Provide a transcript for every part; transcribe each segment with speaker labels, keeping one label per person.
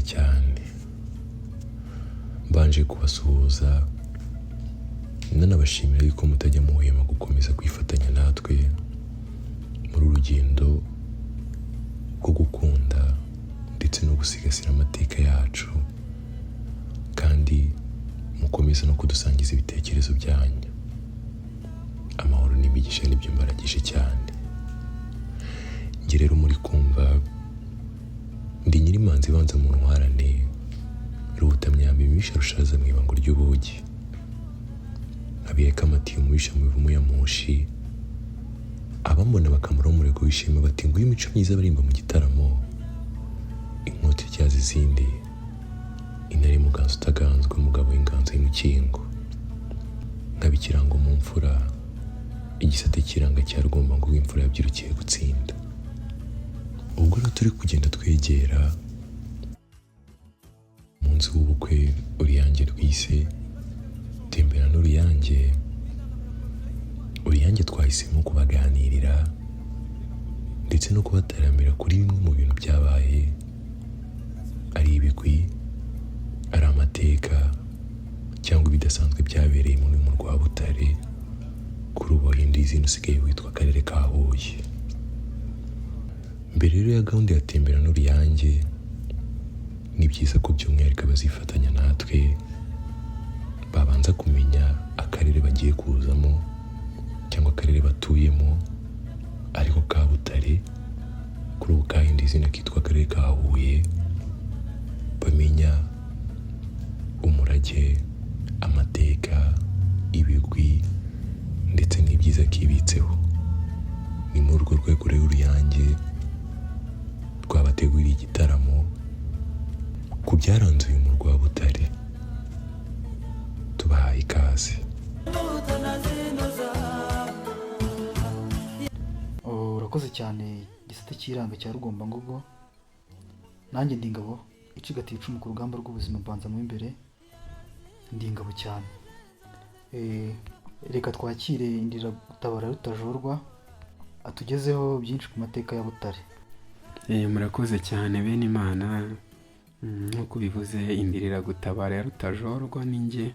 Speaker 1: Cyane mbanje kubasuhuza, nanabashimira yuko mutajya muhwema gukomeza kwifatanya natwe muri uru rugendo rwo gukunda ndetse no gusigasira amateka yacu, kandi mukomeza no kudusangiza ibitekerezo byanyu. Amahoro n'imigisha nibyo mbaragije cyane. Njye rero muri kumva ndi Nyirimanzi ibanza mu ntwarane, Ruhutamyambi mibisha rushaza mu ibango ry'ubugi, nkabiyeka amatiyo mubisha mu mivumo ya Mushi. Abambona bakamuraho umurego w'ishema, bati: "Nguyu imico myiza barimba mu gitaramo, inkota ityaza izindi, intare muganza utaganzwe, umugabo w'inganzo y'umukingo." Nkaba ikirango mu mfura, igisate kiranga cya rugomba ngo imfura yabyirukiye gutsinda. Ubwo rero turi kugenda twegera umunsi w'ubukwe Uruyange rwise Tembera n'Uruyange. Uruyange twahisemo kubaganirira ndetse no kubataramira kuri bimwe mu bintu byabaye, ari ibigwi, ari amateka cyangwa ibidasanzwe byabereye muri murwa wa Butare, kuri ubu wahinduye izina usigaye witwa Akarere ka Huye. Mbere rero ya gahunda ya Tembera n'Uruyange, ni byiza ko by'umwihariko abazifatanya natwe babanza kumenya akarere bagiye kuzamo cyangwa akarere batuyemo, ariko ka Butare, kuri ubu kahinduye izina kitwa Akarere ka Huye. Bamenya umurage, amateka, ibigwi ndetse n'ibyiza kibitseho. Ni muri urwo rwego rero Uruyange twabateguriye igitaramo ku byaranze uyu murwa wa Butare. Tubahaye ikaze.
Speaker 2: Oh, urakoze cyane, gisate cy'iranga cya Rugombangogo. Nanjye ndi ingabo icigatiye icumu ku rugamba rw'ubuzima, mbanza mu imbere, ndi ingabo cyane. Reka twakire Indiragutabara Rutajorwa atugezeho byinshi ku mateka ya Butare.
Speaker 3: Murakoze cyane, bene Imana. Nk'uko ubivuze, Indiriragutabara ya Rutajorwa ni njye,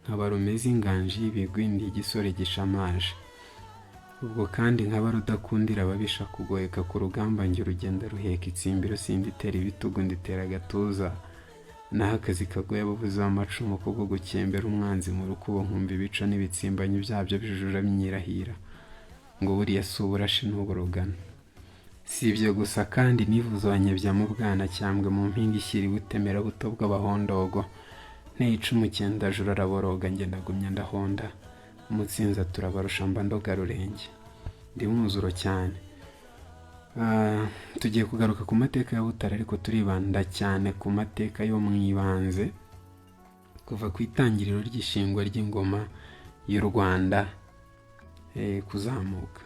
Speaker 3: nkaba rumeze inganji y'ibigwi, ndi igisore gishamaje. Ubwo kandi nkaba rudakundira ababisha kugoheka ku rugamba, njye urugendo ruheka itsimbiro, sinditera ibitugu, nditera agatuza. Naho akazi kagoye abavuzi b'amacumu, kubwo gukembera umwanzi mu rukubo, nkumva ibico n'ibitsimbanyi byabyo bijujura myirahira, ngo buriya si uburashi n'uburugano. Si ibyo gusa kandi, nivuze mu bwana cyambwe mu mpinga ishyira ibutemera buto bw'abahondogo, nteye icumu cyendajuru araboroga, njye ndagumya ndahonda umutsinzi turabarusha, mba ndoga rurenge, ndi mwuzuro cyane. Tugiye kugaruka ku mateka ya Butare, ariko turibanda cyane ku mateka yo mu ibanze, kuva ku itangiriro ry'ishingwa ry'ingoma y'u Rwanda kuzamuka.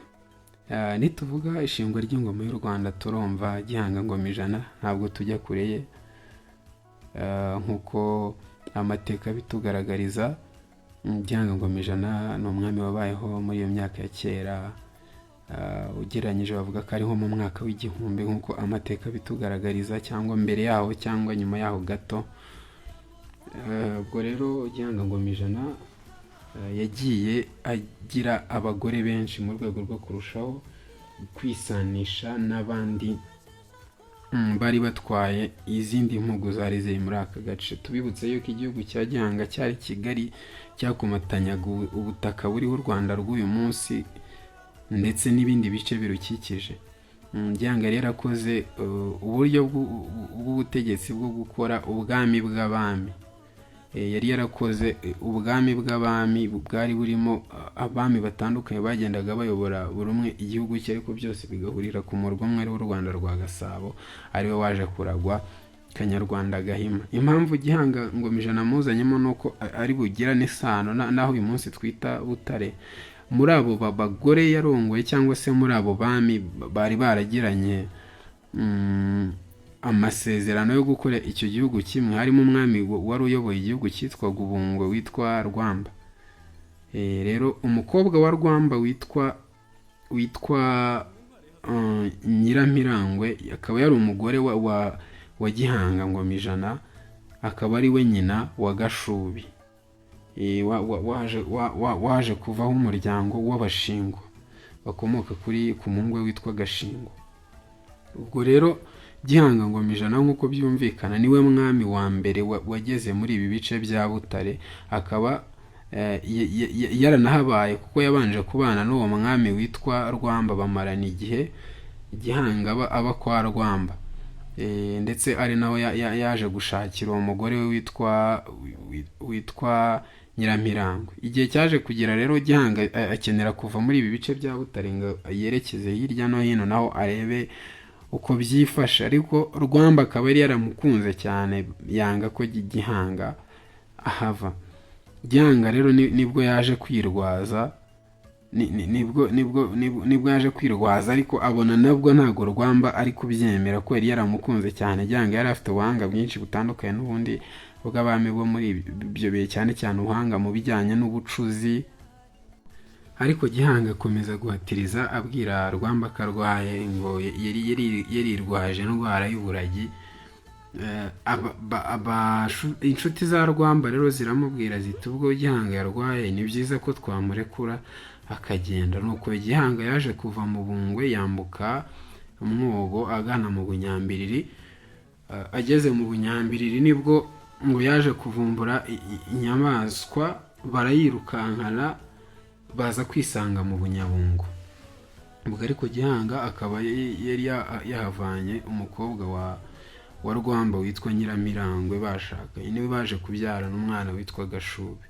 Speaker 3: Nituvuga ishingwa ry'ingoma y'u Rwanda, turumva Gihanga Ngoma Ijana, ntabwo tujya kure ye. Nk'uko amateka bitugaragariza, Gihanga Ngoma Ijana ni umwami wabayeho muri iyo myaka ya kera. Ugereranyije bavuga ko ari nko mu mwaka w'1000, nk'uko amateka bitugaragariza, cyangwa mbere yaho cyangwa nyuma yaho gato. Ubwo rero Gihanga Ngoma Ijana yagiye agira abagore benshi mu rwego rwo kurushaho kwisanisha n'abandi bari batwaye izindi mpugu zari ziri muri aka gace. Tubibutse yuko igihugu cya Gihanga cyari kigari, cyakomatanyaga ubutaka buriho u Rwanda rw'uyu munsi ndetse n'ibindi bice birukikije. Gihanga yari yarakoze uburyo bw'ubutegetsi bwo gukora ubwami bw'abami. Yari yarakoze ubwami bw'abami bwari burimo abami batandukanye bagendaga bayobora buri umwe igihugu cye, ariko byose bigahurira ku murwa umwe, ari wo Rwanda rwa Gasabo, ariwe waje kuragwa Kanyarwanda Gahima. Impamvu Gihanga Ngoma Ijana amuzanyemo ni uko ari bugirane isano n'aho uyu munsi twita Butare. Muri abo bagore yarongoye, cyangwa se muri abo bami bari baragiranye amasezerano yo gukora icyo gihugu kimwe, harimo umwami wari uyoboye igihugu cyitwaga Ubungwe witwa Rwamba. Rero umukobwa wa Rwamba witwa Nyirampirangwe akaba yari umugore wa wa Gihanga Ngoma Ijana, akaba ari we nyina wa Gashubi. Waje kuvaho umuryango w'Abashingo bakomoka ku muhungu we witwa Gashingo. Ubwo rero Gihanga Ngoma Ijana, nk'uko byumvikana, niwe mwami wa mbere wageze muri ibi bice bya Butare, akaba yaranahabaye kuko yabanje kubana n'uwo mwami witwa Rwamba, bamarana igihe Gihanga aba kwa Rwamba. Ndetse ari nawe yaje gushakira uwo mugore we witwa Nyiramirangwe. Igihe cyaje kugera rero, Gihanga akenera kuva muri ibi bice bya Butare ngo yerekeze hirya no hino naho arebe uko byifashe, ariko Rwamba akaba yari yaramukunze cyane, yanga ko Gihanga ahava. Gihanga rero nibwo yaje kwirwaza, nibwo yaje kwirwaza, ariko abona nabwo ntabwo Rwamba ari kubyemera ko yari yaramukunze cyane. Gihanga yari afite ubuhanga bwinshi butandukanye n'ubundi bw'abami bo muri ibyo bihe, cyane cyane ubuhanga mu bijyanye n'ubucuzi. Ariko Gihanga akomeza guhatiriza, abwira Rwamba ko arwaye, ngo yari yarirwaje indwara y'uburagi. Inshuti za Rwamba rero ziramubwira ziti: "Ubwo Gihanga yarwaye, ni byiza ko twamurekura akagenda." Nuko Gihanga yaje kuva mu Bungwe, yambuka Umwogo agana mu Bunyambiriri. Ageze mu Bunyambiriri nibwo ngo yaje kuvumbura inyamaswa, barayirukankana, baza kwisanga mu Bunyabungo. Ubwo ariko Gihanga akaba yari yahavanye umukobwa wa Rwamba witwa Nyiramirangwe bashakanye, niwe baje kubyarana umwana witwa Gashubi.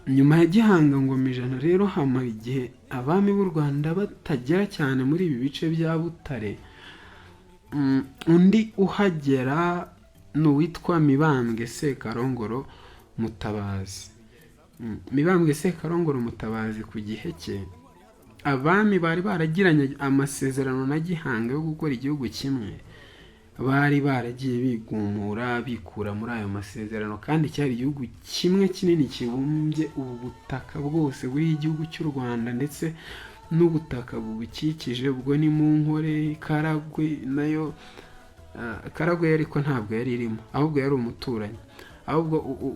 Speaker 3: Nyuma ya Gihanga Ngoma Ijana rero, hamara igihe abami b'u Rwanda batagera cyane muri ibi bice bya Butare. Undi uhagera ni uwitwa Mibambwe Sekarongoro Mutabazi. Mibambwe Sekarongoro Mutabazi, ku gihe cye abami bari baragiranye amasezerano na Gihanga yo gukora igihugu kimwe bari baragiye bigumura, bikura muri ayo masezerano, kandi cyari igihugu kimwe kinini kibumbye ubu butaka bwose buriho igihugu cy'u Rwanda ndetse n'ubutaka bubukikije. Ubwo ni mu Nkore, Karagwe nayo. Karagwe ariko ntabwo yari irimo, ahubwo yari umuturanyi. Ahubwo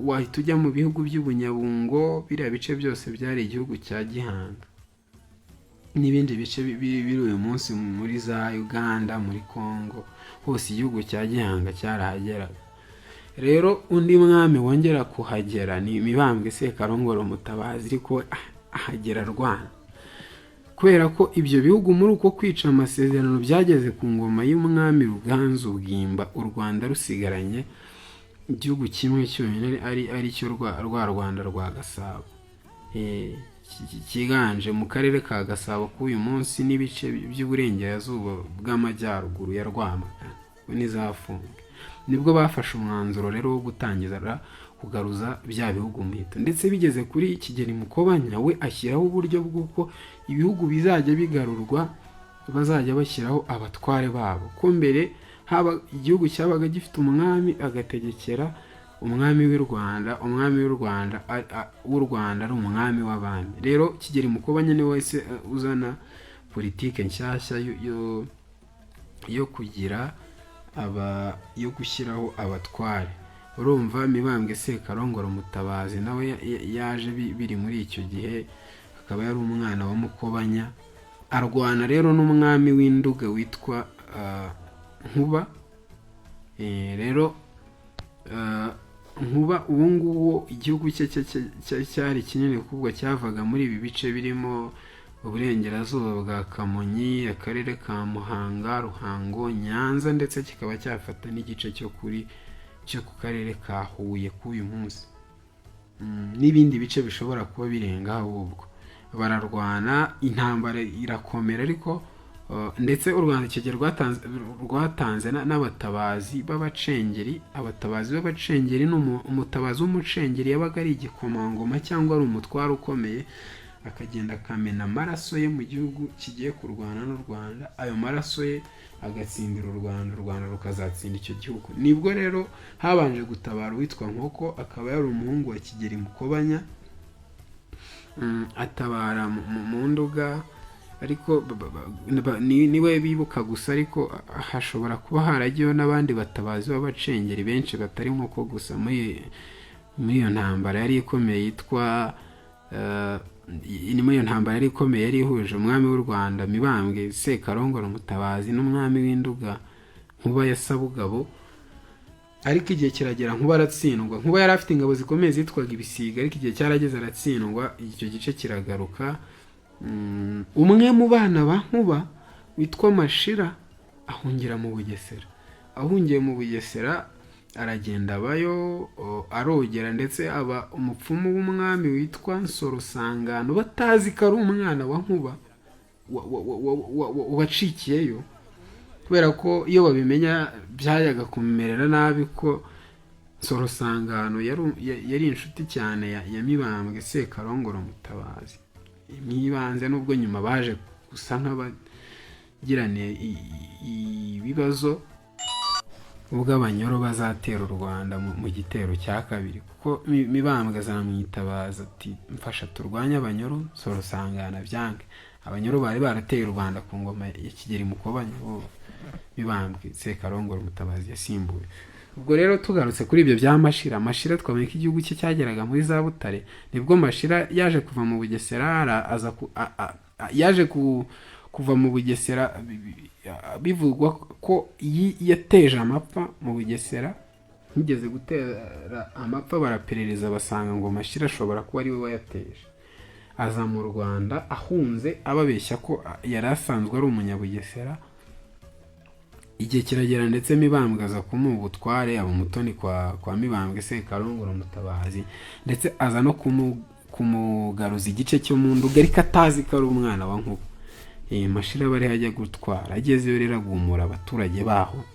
Speaker 3: wahita ujya mu bihugu by'Ubunyabungo, biriya bice byose byari igihugu cya Gihanga n'ibindi bice biri uyu munsi muri za Uganda, muri Congo hose, igihugu cya Gihanga cyarahageraga. Rero undi mwami wongera kuhagera ni Mibambwe Sekarongoro Mutabazi, ariko ahagera arwana, kubera ko ibyo bihugu muri uko kwica amasezerano byageze ku ngoma y'umwami Ruganzu Bwimba, u Rwanda rusigaranye igihugu kimwe cyonyine, ari cyo rwa Rwanda rwa Gasabo, cyiganje mu karere ka Gasabo k'uyu munsi n'ibice by'uburengerazuba bw'amajyaruguru ya Rwamagana n'izafunzwe. Nibwo bafashe umwanzuro rero wo gutangiza kugaruza bya bihugu muhito, ndetse bigeze kuri Kigeli Mukobanya, we ashyiraho uburyo bw'uko ibihugu bizajya bigarurwa bazajya bashyiraho abatware babo, ko mbere haba igihugu cyabaga gifite umwami agategekera umwami w'u Rwanda, umwami w'u Rwanda ari umwami w'abami. Rero Kigeli Mukobanya niwe wese uzana politike nshyashya yo kugira aba yo gushyiraho abatware. Urumva Mibambwe Sekarongoro Mutabazi nawe yaje biri muri icyo gihe, akaba yari umwana wa Mukobanya. Arwana rero n'umwami w'Induga witwa Nkuba. Rero Nkuba ubu ngubu igihugu cye cyari kinini, kuko cyavaga muri ibi bice birimo uburengerazuba bwa Kamonyi, akarere ka Muhanga, Ruhango, Nyanza, ndetse kikaba cyafata n'igice cyo ku karere ka Huye k'uyu munsi, n'ibindi bice bishobora kuba birenga. Ahubwo bararwana, intambara irakomera, ariko ndetse u Rwanda icyo gihe rwatanze n'abatabazi b'abacengeri. Abatabazi b'abacengeri ni umutabazi w'umucengeri yabaga ari igikomangoma cyangwa ari umutware ukomeye, akagenda akamena amaraso ye mu gihugu kigiye kurwana n'u Rwanda, ayo maraso ye agatsindira u Rwanda, u Rwanda rukazatsinda icyo gihugu. Nibwo rero habanje gutabara uwitwa Nkoko, akaba yari umuhungu wa Kigeli Mukobanya. Atabara mu Nduga. Ariko niwe bibuka gusa, ariko hashobora kuba haragiyeho n'abandi batabazi b'abacengeri benshi batari nk'uko gusa muri iyo ntambara yari ikomeye yitwa ni muri iyo ntambara yari ikomeye yari ihuje umwami w'u Rwanda Mibambwe Sekarongoro Mutabazi n'umwami w'Induga Nkuba ya Sabugabo. Ariko igihe kiragera Nkuba aratsindwa. Nkuba yari afite ingabo zikomeye zitwaga ibisiga, ariko igihe cyarageze aratsindwa, icyo gice kiragaruka. Umwe mu bana ba Nkuba witwa Mashira ahungira mu Bugesera. Ahungiye mu Bugesera aragenda abayo, arogera, ndetse aba umupfumu w'umwami witwa Nsorosangano, batazi ko ari umwana wa Nkuba wacikiyeyo, kubera ko iyo babimenya byajyaga kumumerera nabi, ko Nsorosangano yari inshuti cyane ya Mibambwe Sekarongoro Mutabazi mwibanze, nubwo nyuma baje gusa nk'abagiraniye ibibazo ubwo Abanyoro bazatera u Rwanda mu gitero cya kabiri, kuko Mibambwe azamwitabaza ati: "Mfasha turwanye Abanyoro." Nsorosangano byange. Abanyoro bari barateye u Rwanda ku ngoma ya Kigeli Mukobanya, bo Mibambwe Sekarongoro Mutabazi yasimbuye. Ubwo rero tugarutse kuri ibyo bya Mashira, Mashira twabonye ko igihugu cye cyageraga muri za Butare. Nibwo Mashira yaje kuva mu Bugesera, aza yaje kuva mu Bugesera, bivugwa ko yateje amapfa mu Bugesera. Yigeze gutera amapfa, baraperereza basanga ngo Mashira ashobora kuba ari we wayateje. Aza mu Rwanda ahunze, ababeshya ko yari asanzwe ari umunyabugesera. Igihe kiragera ndetse Mibambwe aza kumuha ubutware, aba umutoni kwa Mibambwe Sekarongoro Mutabazi, ndetse aza no kumugaruza igice cyo mu Nduga, ariko atazi ko ari umwana wa Nkuba. Mashira aba ariho ajya gutwara. Agezeyo rero agumura abaturage baho,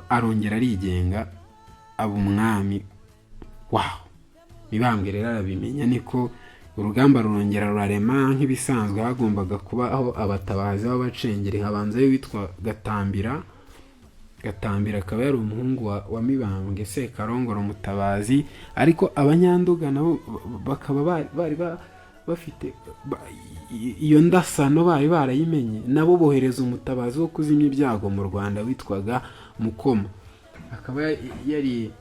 Speaker 3: arongera arigenga, aba umwami waho. Mibambwe rero arabimenya, niko urugamba rurongera rurarema. Nk'ibisanzwe hagombaga kubaho abatabazi b'abacengeri. Habanzayo witwa Gatambira. Gatambira akaba yari umuhungu wa Mibambwe Sekarongoro Mutabazi, ariko Abanyanduga nabo bakaba bari bafite iyo ndasano, bari barayimenye, nabo bohereza umutabazi wo kuzimya ibyago mu Rwanda witwaga Mukoma, akaba yari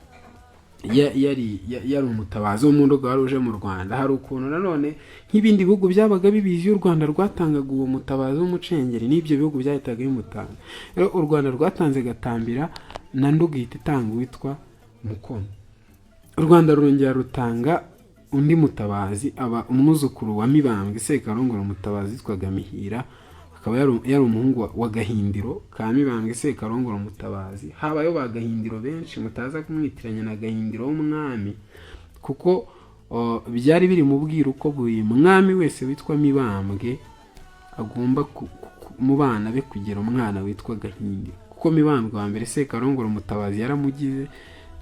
Speaker 3: umutabazi wo mu Nduga wari uje mu Rwanda. Hari ukuntu nanone nk'ibindi bihugu byabaga bibizi, iyo u Rwanda rwatangaga uwo mutabazi w'umucengeri, n'ibyo bihugu byahitaga bimutanga. Rero u Rwanda rwatanze Gatambira, na Nduga ihita itanga uwitwa Mukoma. U Rwanda rurongera rutanga undi mutabazi, aba umwuzukuru wa Mibambwe Sekarongoro Mutabazi witwaga Mihira, akaba yari umuhungu wa Gahindiro ka Mibambwe Sekarongoro Mutabazi. Habayeho ba Gahindiro benshi, mutaza kumwitiranya na Gahindiro w'umwami, kuko byari biri mu bwiru ko buri mwami wese witwa Mibambwe agomba mu bana be kugira umwana witwa Gahindiro, kuko Mibambwe wa mbere Sekarongoro Mutabazi yaramugize,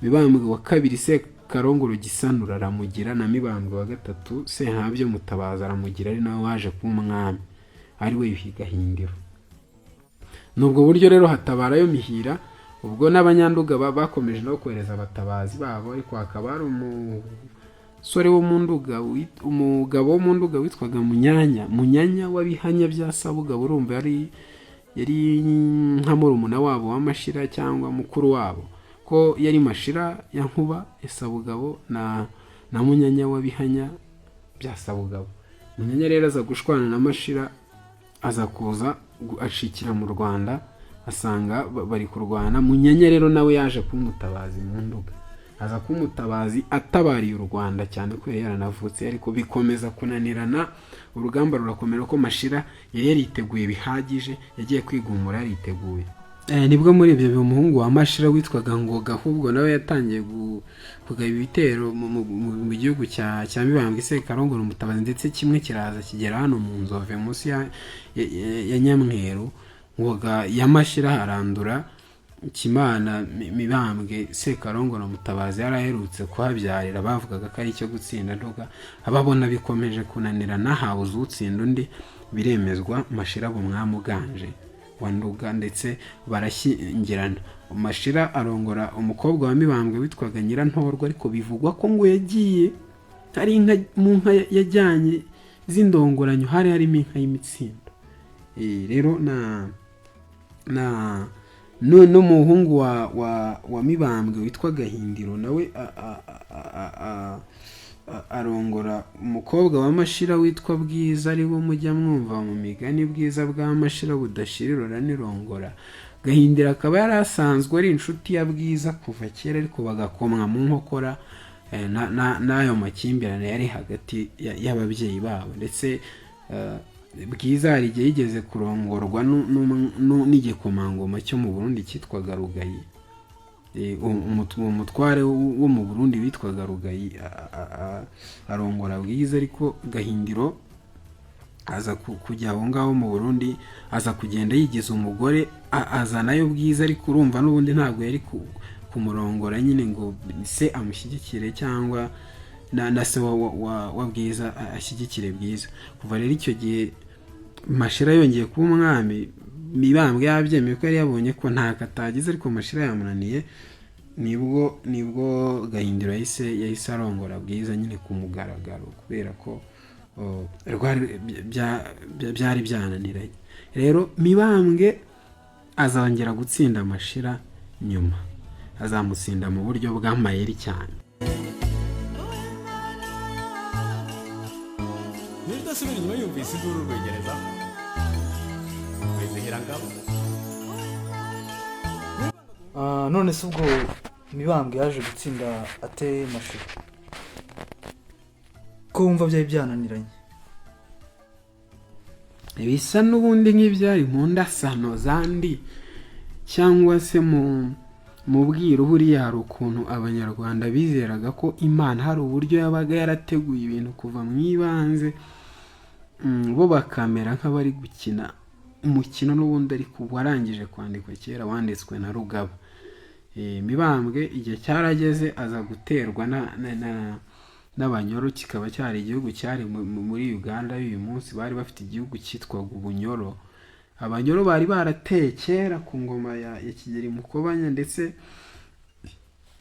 Speaker 3: Mibambwe wa kabiri Sekarongoro Gisanura aramugira, na Mibambwe wa gatatu Sentabyo Mutabazi aramugira, ari nawe waje kuba umwami, ari we Yuhi Gahindiro. Ni ubwo buryo rero hatabarayo Mihira. Ubwo n'Abanyanduga bakomeje no kohereza abatabazi babo, ariko hakaba hari umusore wo mu Nduga, umugabo wo mu Nduga witwaga Munyanya, Munyanya w'Abihanya bya Sabugabo. Urumva yari nka murumuna wabo wa Mashira cyangwa mukuru wabo, ko yari Mashira ya Nkuba ya Sabugabo na Munyanya w'Abihanya bya Sabugabo. Munyanya rero aza gushwana na Mashira, aza kuza acikira mu Rwanda, asanga bari kurwana. Munyanya rero nawe yaje kuba umutabazi mu Nduga, aza kuba umutabazi atabariye u Rwanda cyane ko yari yaranavutse, ariko bikomeza kunanirana, urugamba rurakomera ko Mashira yari yariteguye bihagije, yagiye kwigumura yariteguye. Nibwo muri ibyo bihe umuhungu wa Mashira witwaga Ngoga ahubwo nawe yatangiye kugaba ibitero mu gihugu cya Mibambwe Sekarongoro Mutabazi, ndetse kimwe kiraza kigera hano mu Nzove munsi ya Nyamweru. Ngoga ya Mashira arandura Kimana Mibambwe Sekarongoro Mutabazi yari aherutse kuhabyarira, bavugaga ko ari icyo gutsinda Nduga. Ababona bikomeje kunanirana, habuze utsinda undi, biremezwa, Mashira aba umwami uganje wa Nduga, ndetse barashyingirana. Mashira arongora umukobwa wa Mibambwe witwaga Nyirantorwa, ariko bivugwa ko ngo yagiye hari inka mu nka yajyanye z'indongoranyo hari harimo inka y'imitsindo. Rero na n'umuhungu wa Mibambwe witwa Gahindiro nawe arongora umukobwa wa Mashira witwa Bwiza, ari bo mujya mwumva mu migani, Bwiza bwa Mashira budashira irora n'irongora. Gahindiro akaba yari asanzwe ari inshuti ya Bwiza kuva kera, ariko bagakomwa mu nkokora n'ayo makimbirane yari hagati y'ababyeyi babo. Ndetse Bwiza hari igihe yigeze kurongorwa n'igikomangoma cyo mu Burundi cyitwaga Rugayi. Uwo mutware wo mu Burundi witwaga Rugayi arongora Bwiza, ariko Gahindiro aza kujya aho ngaho mu Burundi, aza kugenda yigiza umugore, azanayo Bwiza. Ariko urumva n'ubundi ntabwo yari kumurongora nyine ngo se amushyigikire cyangwa na se wa Bwiza ashyigikire Bwiza. Kuva rero icyo gihe Mashira yongeye kuba umwami, Mibambwe yabyemeye ko yari yabonye ko ntako atagize ariko Mashira yamunaniye, nibwo Gahindiro yahise arongora Bwiza nyine ku mugaragaro, kubera ko byari byananiranye. Rero Mibambwe azongera gutsinda Mashira nyuma, azamutsinda mu buryo bw'amayeri cyane.
Speaker 4: Nidasubira inyuma yumvise induru rwegereza rwizihira ngabo.
Speaker 2: None se ubwo Mibambwe yaje gutsinda ate Mashira, ko wumva byari byananiranye?
Speaker 3: Bisa n'ubundi nk'ibyari mu ndasano zandi cyangwa se mu bwiru. Buriya hari ukuntu Abanyarwanda bizeraga ko Imana hari uburyo yabaga yarateguye ibintu kuva mu ibanze, bo bakamera nk'abari gukina umukino n'ubundi ariko warangije kwandikwa kera, wanditswe na Rugaba. Mibambwe igihe cyarageze aza guterwa n'Abanyoro, kikaba cyari igihugu cyari muri Uganda y'uyu munsi. Bari bafite igihugu cyitwaga Ubunyoro. Abanyoro bari barateye kera ku ngoma ya Kigeli Mukobanya, ndetse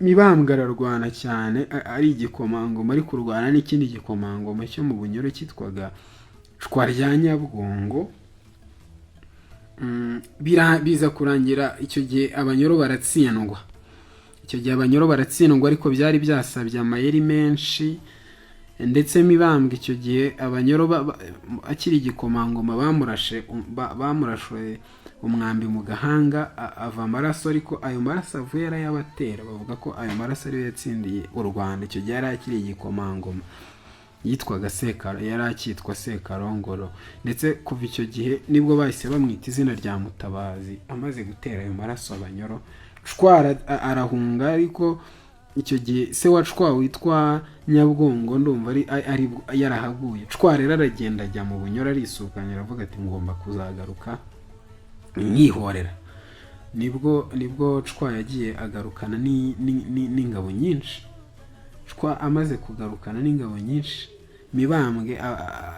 Speaker 3: Mibambwe ararwana cyane, ari igikomangoma, ari kurwana n'ikindi gikomangoma cyo mu Bunyoro cyitwaga Cwa rya Nyabwongo. Biza kurangira icyo gihe Abanyoro baratsindwa. Icyo gihe Abanyoro baratsindwa, ariko byari byasabye amayeri menshi. Ndetse Mibambwe icyo gihe Abanyoro akiri igikomangoma bamurashe umwambi mu gahanga, ava amaraso, ariko ayo maraso avuye arayabatera. Bavuga ko ayo maraso ariyo yatsindiye u Rwanda. Icyo gihe yari akiri igikomangoma, yitwaga Sekaro, yari akitwa Sekarongoro. Ndetse kuva icyo gihe nibwo bahise bamwita izina rya Mutabazi. Amaze gutera ayo maraso Abanyoro, Cwara arahunga. Ariko icyo gihe se wa Cwa witwa Nyabwongo ndumva ari yarahaguye. Cwa rero aragenda ajya mu Bunyoro, arisuganya, aravuga ati ngomba kuzagaruka nkihorera. Nibwo Cwa yagiye agarukana n'ingabo nyinshi. Cwa amaze kugarukana n'ingabo nyinshi, Mibambwe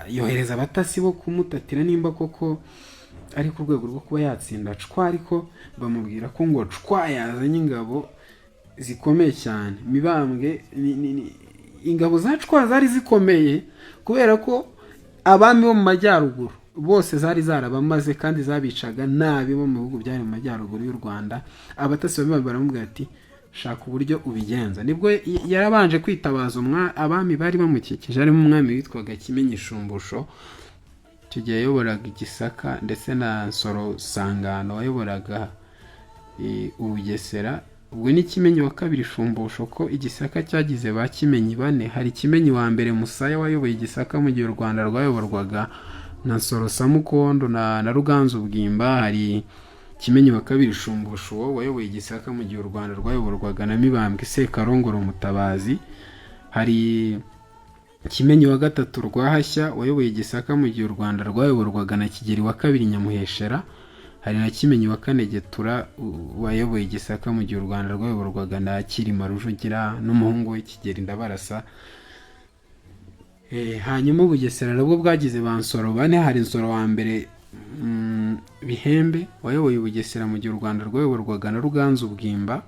Speaker 3: yohereza abatasi bo kumutatira nimba koko ari ku rwego rwo kuba yatsinda Cwa, ariko bamubwira ko ngo Cwa yazanye ingabo zikomeye cyane. Mibambwe ingabo za Cwa zari zikomeye kubera ko abami bo mu majyaruguru bose zari zarabamaze kandi zabicaga nabi bo mu bihugu byari mu majyaruguru y'u Rwanda. Abatasi ba Mibambwe baramubwira ati shaka uburyo ubigenza. Nibwo yarabanje kwitabaza abami bari bamukikije, harimo umwami witwaga Kimenyi Shumbusho, icyo gihe yayoboraga Igisaka, ndetse na Nsoro Sangano wayoboraga Ubugesera. Ubwo ni Kimenyi wa kabiri Shumbusho, ko Igisaka cyagize ba Kimenyi bane. Hari Kimenyi wa mbere Musaya wayoboye Igisaka mu gihe u Rwanda rwayoborwaga na Nsoro Samukondo na Ruganzu Bwimba. Hari Kimenyi wa kabiri Shumbusho uwo wayoboye Igisaka mu gihe u Rwanda rwayoborwaga na Mibambwe Sekarongoro Mutabazi. Hari Kimenyi wa gatatu Rwahashya wayoboye Igisaka mu gihe u Rwanda rwayoborwaga na Kigeli wa kabiri Nyamuheshera. Hari na Kimenyi wa kane Getura wayoboye Igisaka mu gihe u Rwanda rwayoborwaga na Cyilima Rujugira n'umuhungu we Kigeli Ndabarasa. Hanyuma Ubugesera nabwo bwagize ba Nsoro bane. Hari Nsoro wa mbere Bihembe wayoboye Ubugesera mu gihe u Rwanda rwayoborwaga na Ruganzu Bwimba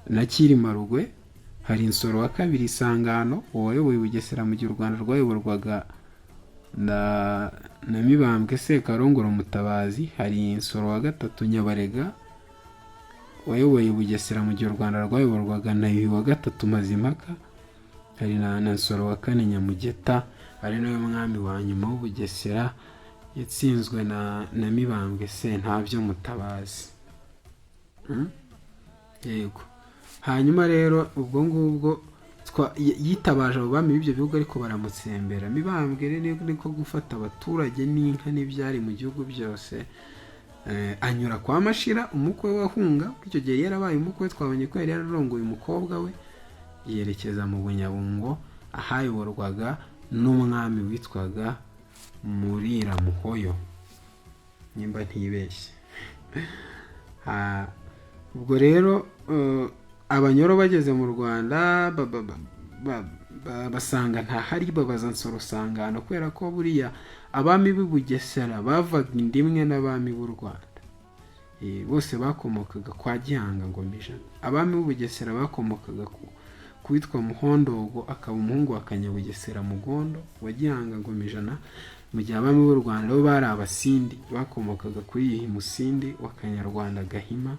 Speaker 3: na Cyilima Rugwe. Hari Nsoro wa kabiri Isangano, uwo wayoboye Ubugesera mu gihe u Rwanda rwayoborwaga na Mibambwe Sekarongoro Mutabazi. Hari Nsoro wa gatatu Nyabarega wayoboye Bugesera mu gihe u Rwanda rwayoborwaga na Yuhi wa gatatu Mazimpaka. Hari na Nsoro wa kane Nyamugeta, ari nawe mwami wa nyuma w'Ubugesera, yatsinzwe na Mibambwe Sentabyo Mutabazi. Yego. Hanyuma rero ubwo ngubwo yitabaje abo bami b'ibyo bihugu, ariko baramutsembera. Mibambwe rero niko gufata abaturage n'inka n'ibyari mu gihugu byose, anyura kwa Mashira umukwe we ahunga, kuko icyo gihe yarabaye umukwe, twabonye ko yari yararongoye umukobwa we, yerekeza mu Bunyabungo ahayoborwaga n'umwami witwaga Murira-Muhoyo, nimba ntibeshye. Ubwo rero Abanyoro bageze mu Rwanda basanga ntahari, babaza Nsoro Sangano, kubera ko buriya abami b'i Bugesera bavaga inda imwe n'abami b'u Rwanda. Bose bakomokaga kwa Gihanga Ngoma Ijana. Abami b'u Bugesera bakomokaga ku witwa Muhondogo, akaba umuhungu wa Kanyabugesera Mugondo wa Gihanga Ngoma Ijana, mu gihe abami b'u Rwanda bo bari Abasindi, bakomokaga kuri Yuhi Musindi wa Kanyarwanda Gahima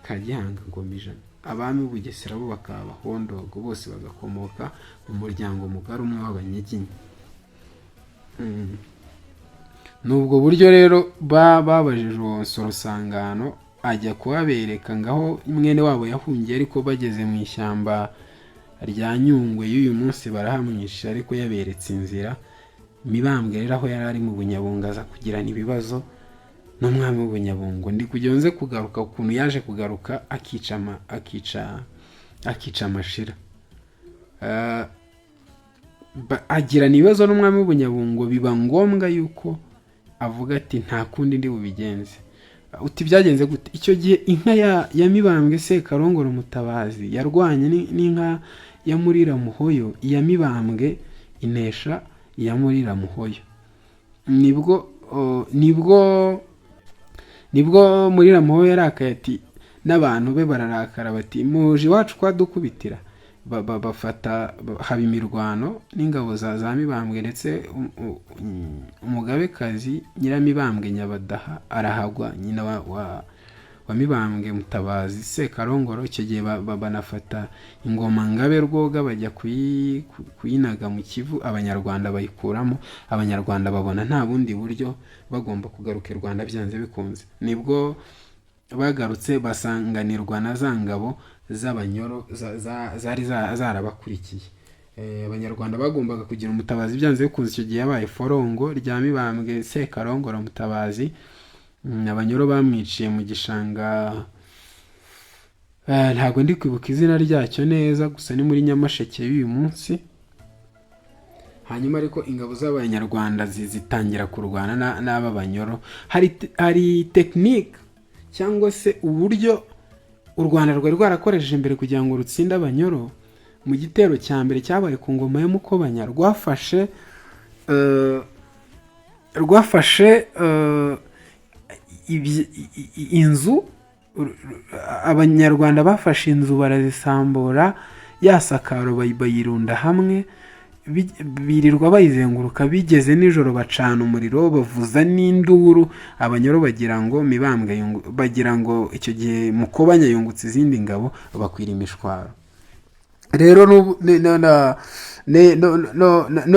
Speaker 3: ka Gihanga Ngoma Ijana. Abami b'u Bugesera bo bakaba Abahondogo, bose bagakomoka mu muryango mugari umwe w'Abanyiginya. Ni ubwo buryo rero babajije uwo Nsoro Sangano, ajya kuhabereka ngaho mwene wabo yahungiye, ariko bageze mu ishyamba rya Nyungwe y'uyu munsi barahamwisha, ariko yaberetse inzira. Mibambwe rero aho yari ari mu Bunyabungo aza kugirana ibibazo n'umwami w'Ubunyabungo. Ndi kugira nze kugaruka ukuntu yaje kugaruka akica Amashira. Agirana ibibazo n'umwami w'Ubunyabungo, biba ngombwa yuko avuga ati nta kundi ndi bubigenze. Uti byagenze gute? Icyo gihe inka ya Mibambwe Sekarongoro Mutabazi yarwanye n'inka ya Murira Muhoyo, iya Mibambwe inesha iya Murira Muhoyo. Nibwo Murira Muhoyo yarakaye, ati n'abantu be bararakara, bati muje iwacu kwadukubitira. Bafata haba imirwano n'ingabo za Mibambwe, ndetse umugabekazi Nyiramibambwe Nyabadaha arahagwa, nyina wa Mibambwe Mutabazi Sekarongoro. Icyo gihe banafata ingoma Ngabe Rwoga, bajya kuyinaga mu Kivu, Abanyarwanda bayikuramo. Abanyarwanda babona nta bundi buryo, bagomba kugaruka i Rwanda byanze bikunze. Nibwo bagarutse, basanganirwa na za ngabo z'Abanyoro zari zarabakurikiye. Abanyarwanda bagombaga kugira umutabazi byanze bikunze. Icyo gihe yabaye Forongo rya Mibambwe Sekarongoro Mutabazi. Abanyoro bamwiciye mu gishanga, ntabwo ndi kwibuka izina ryacyo neza, gusa ni muri Nyamasheke y'uyu munsi. Hanyuma ariko ingabo z'Abanyarwanda zitangira kurwana n'aba Banyoro. Hari tekinike cyangwa se uburyo u Rwanda rwari rwarakoresheje mbere kugira ngo rutsinde Abanyoro. Mu gitero cya mbere cyabaye ku ngoma ya Mukobanya, rwafashe inzu. Abanyarwanda bafashe inzu barazisambura, ya sakaro bayirunda hamwe, birirwa bayizenguruka, bigeze nijoro bacana umuriro, bavuza n'induru. Abanyoro bagira ngo Mibambwe bagira ngo icyo gihe Mukobanya yungutse izindi ngabo, bakwira imishwaro. Rero no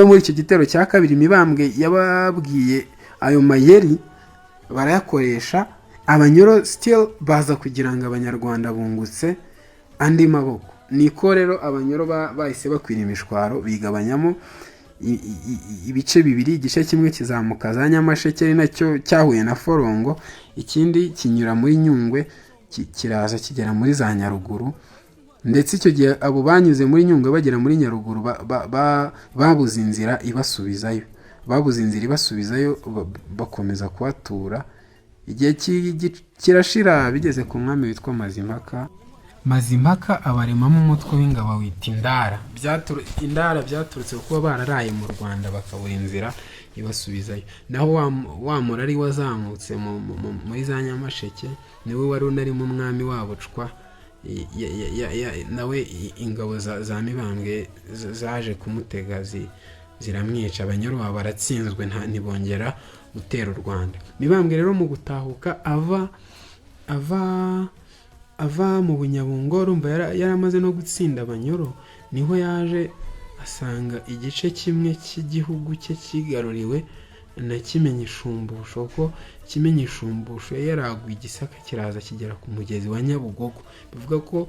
Speaker 3: muri icyo gitero cya kabiri Mibambwe yababwiye ayo mayeri, barayakoresha. Abanyoro still baza kugira ngo Abanyarwanda bungutse andi maboko. Niko rero Abanyoro bahise bakwira imishwaro, bigabanyamo ibice bibiri. Igice kimwe kizamuka za Nyamasheke, ari nacyo cyahuye na Forongo, ikindi kinyura muri Nyungwe, kiraza kigera muri za Nyaruguru. Ndetse icyo gihe abo banyuze muri Nyungwe bagera muri Nyaruguru babuze inzira ibasubizayo, bakomeza kuhatura. Igihe kirashira, bigeze ku mwami witwa Mazimpaka. Mazimpaka abaremamo umutwe w'ingabo wita Indara. Indara byaturutse kuba bararaye mu Rwanda bakabura inzira ibasubizayo. Naho wa murari wazamutse muri za Nyamasheke, niwe wari unarimo umwami wabo cwa nawe ingabo za Mibambwe zaje kumutega. Ziramwica. Abanyoro baba baratsinzwe, ntibongera gutera u Rwanda. Mibambwe rero mu gutahuka ava mu Bunyabungo, urumva yari amaze no gutsinda Abanyoro, niho yaje asanga igice kimwe cy'igihugu cye kigaruriwe na Kimenyi Shumbusho, kuko Kimenyi Shumbusho yari yaraguye Igisaka kiraza kigera ku mugezi wa Nyabugogo. Bivuga ko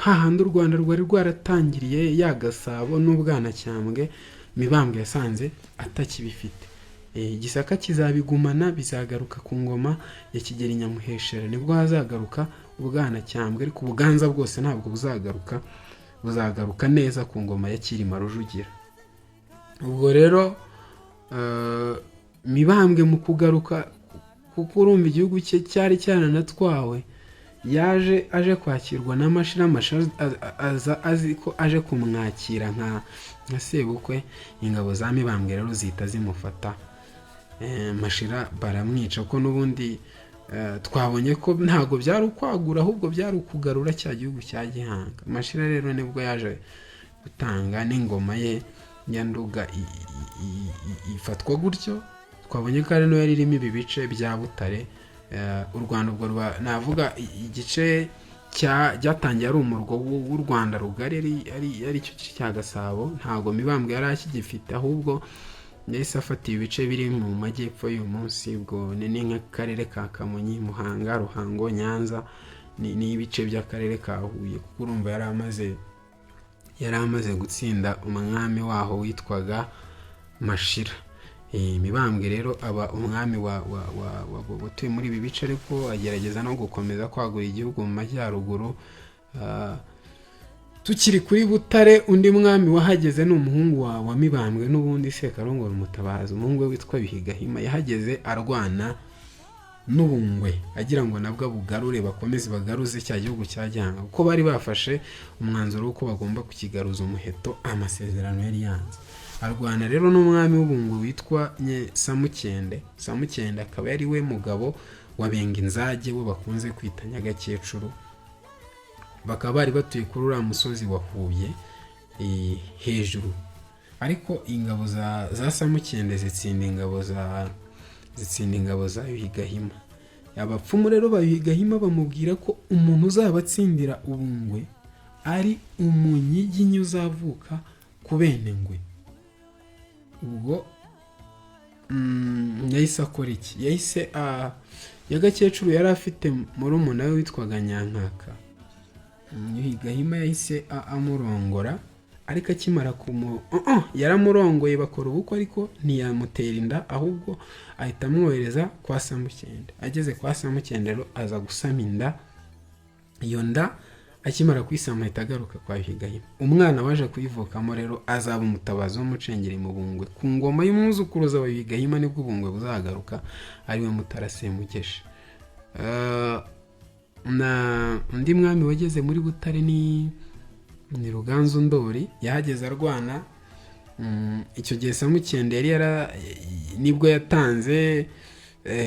Speaker 3: hahandi u Rwanda rwari rwaratangiriye, ya Gasabo n'Ubwanacyambwe, Mibambwe yasanze atakibifite. Igisaka kizabigumana, bizagaruka ku ngoma ya Kigeli Nyamuheshera, nibwo hazagaruka Ubwanacyambwe, ariko Ubuganza bwose ntabwo buzagaruka, buzagaruka neza ku ngoma ya Cyilima Rujugira. Ubwo rero Mibambwe mu kugaruka, kuko urumva igihugu cye cyari cyaranatwawe, yaje aje kwakirwa na Mashira. Mashira aza azi ko aje kumwakira nka sebukwe. Ingabo za Mibambwe rero zihita zimufata. Mashira baramwica, ko n'ubundi twabonye ko ntabwo byari ukwagura, ahubwo byari ukugarura cya gihugu cya Gihanga. Mashira rero nibwo yaje gutanga n'ingoma ye ya Nduga ifatwa gutyo. Twabonye ko ari yari irimo ibi bice bya Butare. U Rwanda ubwo ruba, navuga igice cyatangiye ari umurwa w'u Rwanda rugari, ari cyo gice cya Gasabo, ntabwo Mibambwe yari akigifite, ahubwo yahise afata ibice biri mu majyepfo y'uyu munsi. Ubwo ni nk'akarere ka Kamonyi, Muhanga, Ruhango, Nyanza, ni ibice by'akarere ka Huye, kuko urumva yari amaze gutsinda umwami waho witwaga Mashira. Mibambwe rero aba umwami watuye muri ibi bice, ariko agerageza no gukomeza kwagura igihugu mu majyaruguru. Tukiri kuri Butare, undi mwami wahageze ni umuhungu wa Mibambwe n'ubundi, Sekarongoro Umutabazi. Umuhungu we witwa Bihigahima yahageze arwana n'Ubungwe, agira ngo nabwo abugarure, bakomeze bagaruze cya gihugu cya Gihanga, kuko bari bafashe umwanzuro w'uko bagomba kukigaruza umuheto, amasezerano yari yanze. Arwana rero n'umwami w'Ubungwe witwa Samukende. Samukende akaba yari we mugabo wa Benginzage, we bakunze kwita Nyagakecuru. Bakaba bari batuye kuri uriya musozi wa Huye hejuru. Ariko ingabo za Samukende zitsinda ingabo za Yuhi. Abapfumu rero ba Yuhi Gahima bamubwira ko umuntu uzabatsindira Ubungwe ari umunyiginya uzavuka ku bene ngwe. Ubwo yahise akora iki? Yahise Nyagakecuru yari afite murumuna we witwaga Nyankaka. Yuhi Gahima yahise amurongora, ariko akimara kumu yaramurongoye bakora ubukwe, ariko ntiyamutera inda, ahubwo ahita amwohereza kwa Samukende. Ageze kwa Samukende rero aza gusama inda. Iyo nda akimara kuyisama ahita agaruka kwa Yuhi Gahima. Umwana waje kuyivukamo rero azaba umutabazi w'umucengeri mu Bungwe ku ngoma y'umwuzukuruza wa Yuhi Gahima, nibwo Ubungwe buzagaruka, ariwe Mutara Semugeshi. Na undi mwami wageze muri Butare ni Ruganzu Ndori. Yahageze arwana. Icyo gihe Samukende yari yara nibwo yatanze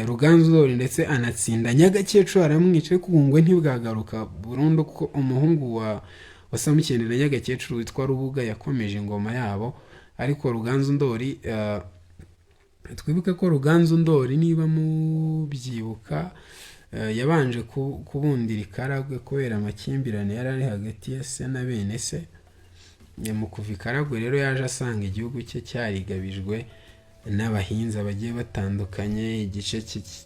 Speaker 3: Ruganzu Ndori, ndetse anatsinda Nyagakecuru aramwica, ariko Ubungwe ntibwagaruka burundu, kuko umuhungu wa Samukende na Nyagakecuru witwa Rubuga yakomeje ingoma yabo. Ariko Ruganzu Ndori, twibuke ko Ruganzu Ndori, niba mubyibuka, yabanje kubundira i Karagwe kubera amakimbirane yari ari hagati ya se na bene se. Mu kuva i Karagwe rero yaje asanga igihugu cye cyarigabijwe n'abahinza bagiye batandukanye, igice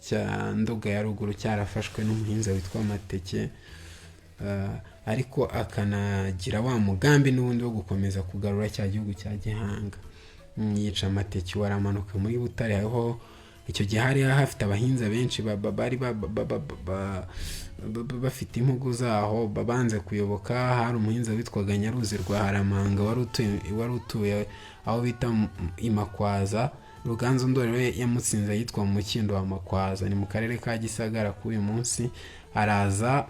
Speaker 3: cya Nduga ya ruguru cyarafashwe n'umuhinza witwa Mateke. Ariko akanagira wa mugambi n'ubundi wo gukomeza kugarura cya gihugu cya Gihanga. Yica Amateke, waramanuka muri Butare, aho icyo gihe hari hafite abahinza benshi bari bafite impugu zaho banze kuyoboka. Hari umuhinza witwaga Nyaruzi rwa Haramanga wari utuye aho bita i Makwaza. Ruganzu Ndori we yamutsinze yitwa mu Mukindo wa Makwaza, ni mu karere ka Gisagara k'uyu munsi. Araza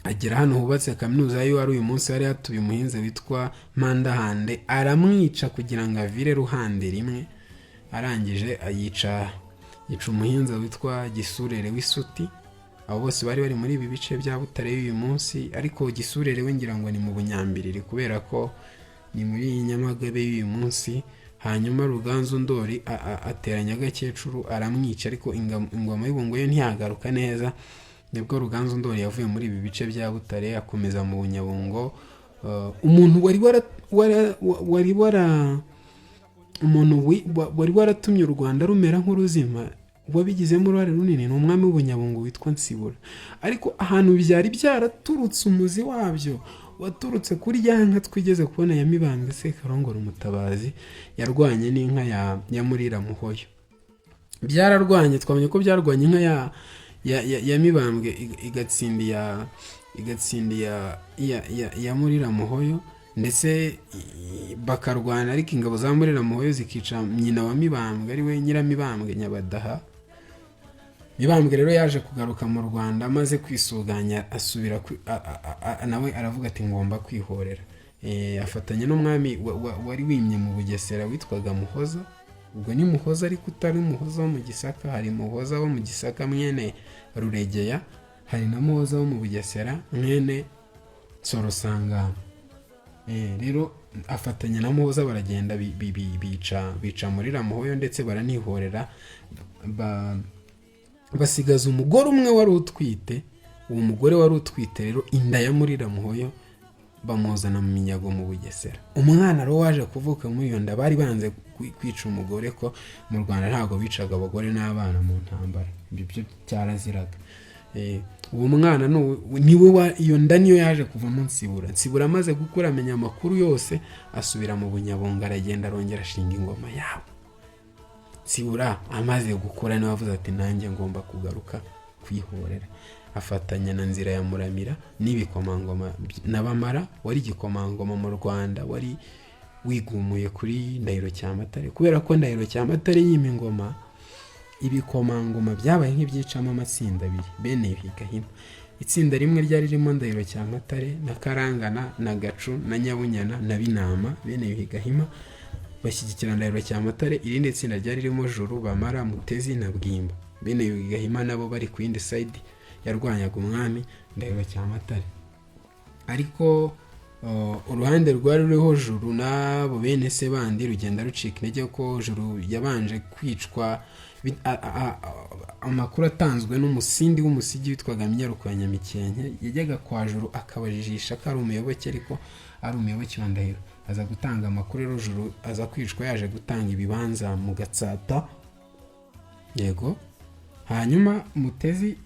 Speaker 3: agera hano hubatse kaminuza y'uwo ari uyu munsi, hari hatuye umuhinzi witwa Mpandahande, aramwica kugira ngo avire Ruhande rimwe. Arangije yica umuhinzi witwa Gisurere w'Isuti. Abo bose bari bari muri ibi bice bya Butare y'uyu munsi, ariko Gisurere we ngira ngo ni mu Bunyambiriri, kubera ko Ni muri Nyamagabe y'uyu munsi. Hanyuma Ruganzu Ndori atera Nyagakecuru aramwica, ariko ingoma y'Ubungwe yo ntiyagaruka neza. Nibwo Ruganzu Ndori yavuye muri ibi bice bya Butare akomeza mu Bunyabungo. Umuntu wari wara, wara, wari wara umuntu wari waratumye u Rwanda rumera nk'uruzima, wabigizemo uruhare runini, ni umwami w'Ubunyabungo witwa Nsibura. Ariko ahantu byari byaraturutse, umuzi wabyo waturutse kuri ya nka twigeze kubona ya Mibambwe Sekarongoro Umutabazi yarwanye n'inka ya Murira Muhoyo. Byararwanye, twamenye ko byarwanye inka ya Mibambwe igatsinda iya Murira Muhoyo, ndetse bakarwana, ariko ingabo za Murira Muhoyo zikica nyina wa Mibambwe, ari we Nyiramibambwe Nyabadaha. Mibambwe rero yaje kugaruka mu Rwanda amaze kwisuganya, asubira nawe aravuga ati: "Ngomba kwihorera." Afatanya n'umwami wari wimye mu Bugesera witwaga Muhoza. Ubwo ni Muhoza ariko utari Muhoza wo mu Gisaka. Hari Muhoza wo mu Gisaka mwene Ruregeya, hari na Muhoza wo mu Bugesera mwene Nsorosangano. Rero afatanya na Muhoza baragenda bica muri Ramuhoyo, ndetse baranihorera, basigaza umugore umwe wari utwite. Uwo mugore wari utwite rero inda ya muri Ramuhoyo, bamuzana mu minyago mu Bugesera. Umwana rero waje kuvuka muri iyo nda, bari banze kwica umugore, ko mu Rwanda ntabwo bicaga abagore n'abana mu ntambara, ibyo byo cyaraziraga. Uwo mwana niwe iyo nda niyo yaje kuvamo Nsibura. Nsibura amaze gukura, amenya amakuru yose, asubira mu Bunyabungo, aragenda arongera ashinga ingoma yabo. Nsibura amaze gukura niwe avuze ati: "Nanjye ngomba kugaruka kwihorera." Afatanya na Nzira ya Muramira n'ibikomangoma na Bamara wari igikomangoma mu Rwanda wari wigumuye kuri Ndahiro Cyamatare, kubera ko Ndahiro Cyamatare yima ingoma, ibikomangoma byabaye nk'ibyicamo amatsinda abiri bene Yuhi Gahima. Itsinda rimwe ryari ririmo Ndahiro Cyamatare na Karangana na Gacu na Nyabunyana na Binama, bene Yuhi Gahima, bashyigikira Ndahiro Cyamatare. Irindi tsinda ryari ririmo Juru, Bamara, Mutezi na Bwimba, bene Yuhi Gahima, nabo bari ku yindi side yarwanyaga umwami Ndahiro Cyamatare. Ariko uruhande rwari ruriho Juru n'abo bene se bandi rugenda rucika intege, ko Juru yabanje kwicwa, amakuru atanzwe n'umusindi w'umusigi witwaga Minyaruko ya Nyamikenke. Yajyaga kwa Juru akabajijisha ko ari umuyoboke, ariko ari umuyoboke wa Ndahiro. Aza gutanga amakuru rero, Juru aza kwicwa yaje gutanga ibibanza mu Gatsata. Yego. Hanyuma Mutezi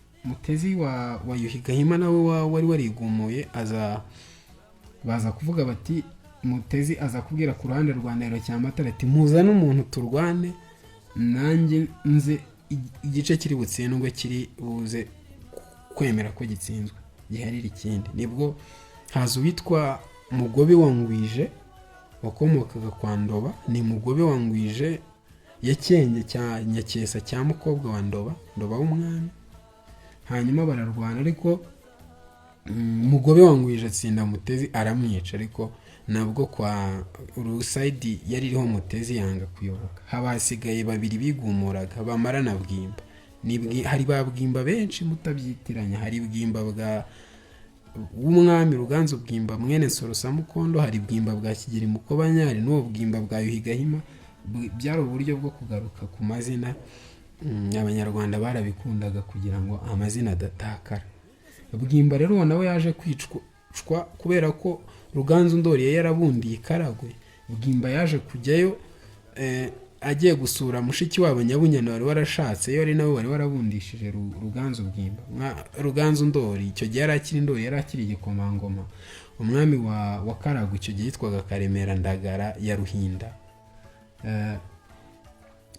Speaker 3: wa Yuhi Gahima nawe wari warigumuye, aza baza kuvuga bati, Mutezi aza kubwira ku ruhande rwa Ndahiro Cyamatare ati: "Muzane umuntu turwane, nanjye nze igice kiri butsindwe kiri buze kwemera ko gitsinzwe, giharira ikindi." Nibwo haza uwitwa Mugobe wa Ngwije wakomokaga kwa Ndoba. Ni Mugobe wa Ngwije ya Cyenge cya Nyakesa cya Mukobwa wa Ndoba, Ndoba w'umwami. Hanyuma bararwana, ariko Mugobe wa Ngwije atsinda Mutezi aramwica. Ariko nabwo kwa uruside yari iriho Mutezi yanga kuyoboka, haba hasigaye babiri bigumuraga, Bamara na Bwimba. Hari ba Bwimba benshi, mutabyitiranya. Hari Bwimba bwa w'umwami Ruganzu Bwimba mwene Nsoro Samukondo, hari Bwimba bwa Kigeli Mukobanya, hari n'uwo Bwimba bwa Yuhi Gahima. Byari uburyo bwo kugaruka ku mazina. Abanyarwanda barabikundaga kugira ngo amazina adatakara. Bwimba rero uwo nawe yaje kwicwa kubera ko Ruganzu Ndori yari yarabundiye i Karagwe. Bwimba yaje kujyayo, agiye gusura mushiki wabo Nyabunyana wari warashatse yo, ari nawe wari warabundishije Ruganzu Bwimba. Ruganzu Ndori icyo gihe yari akiri Ndori, yari akiri igikomangoma. Umwami wa Karagwe icyo gihe yitwaga Karemera Ndagara ya Ruhinda.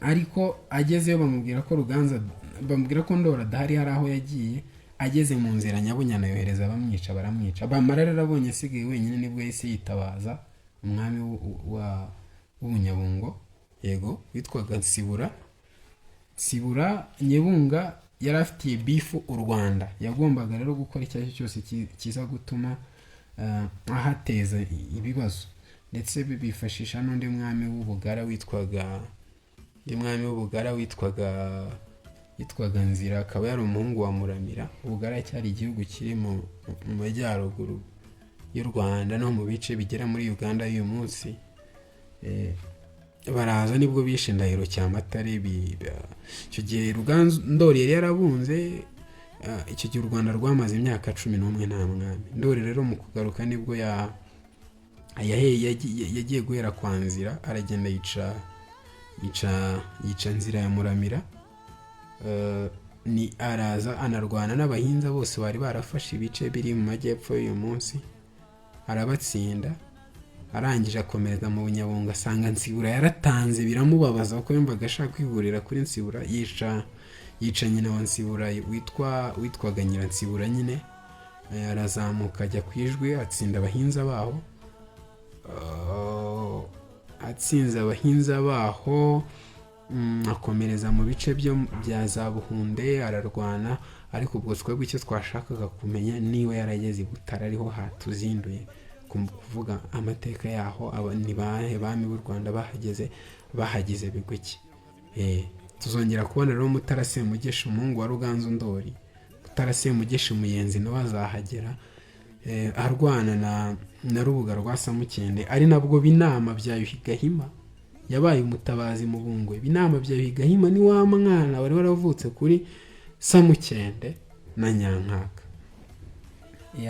Speaker 3: Ariko agezeyo bamubwira ko Ruganza, bamubwira ko Ndori adahari, hari aho yagiye. Ageze mu nzira, Nyabunyana yohereza bamwica, baramwica. Bamara rero abonye asigaye wenyine, nibwo yahise yitabaza umwami w'Ubunyabungo, yego, witwaga Nsibura. Nsibura Nyebunga yari afitiye beef u Rwanda, yagombaga rero gukora icyo ari cyo cyose kiza gutuma ahateza ibibazo. Ndetse bifashisha n'undi mwami w'Ubugara witwaga, undi mwami w'Ubugara witwaga Nzira, akaba yari umuhungu wa Muramira. Ubugara cyari igihugu kiri mu majyaruguru. y'u Rwanda no mu bice bigera muri Uganda y'uyu munsi. Baraza nibwo bishe Ndahiro Cyamatare. Icyo gihe Ruganzu Ndori yari yarabunze. Icyo gihe u Rwanda rwamaze imyaka 11 nta mwami. Ndori rero mu kugaruka nibwo yagiye guhera kwa Nzira, aragenda yica Nzira ya Muramira. Ni araza anarwana n'Abahinza bose bari barafashe ibice biri mu majyepfo y'uyu munsi, arabatsinda. Arangije akomereza mu Bunyabungo, asanga Nsibura yaratanze, biramubabaza kuko yumvaga ashaka kwihurira kuri Nsibura. Yica nyina wa Nsibura witwaga Nyiransibura nyine. Arazamuka ajya ku Ijwi, atsinda Abahinza baho. Atsinze Abahinza baho, akomereza mu bice byo bya za Buhunde, ararwana. Ariko ubwo twebwe icyo twashakaga kumenya niba yarageze i Butare, ariho hatuzinduye kuvuga amateka yaho. Aba ni bahe bami b'u Rwanda bahageze, bahagize bigwi ki? Tuzongera kubona rero Mutara Semugeshi, umuhungu wa Ruganzu Ndori. Mutara Semugeshi Muyenzi nawe azahagera, arwana na Rubuga rwa Samukende, ari nabwo Binama bya Yuhi Gahima yabaye umutabazi mu Bungwe. Binama bya Yuhi Gahima ni wa mwana wari waravutse kuri Samukende na Nyankaka.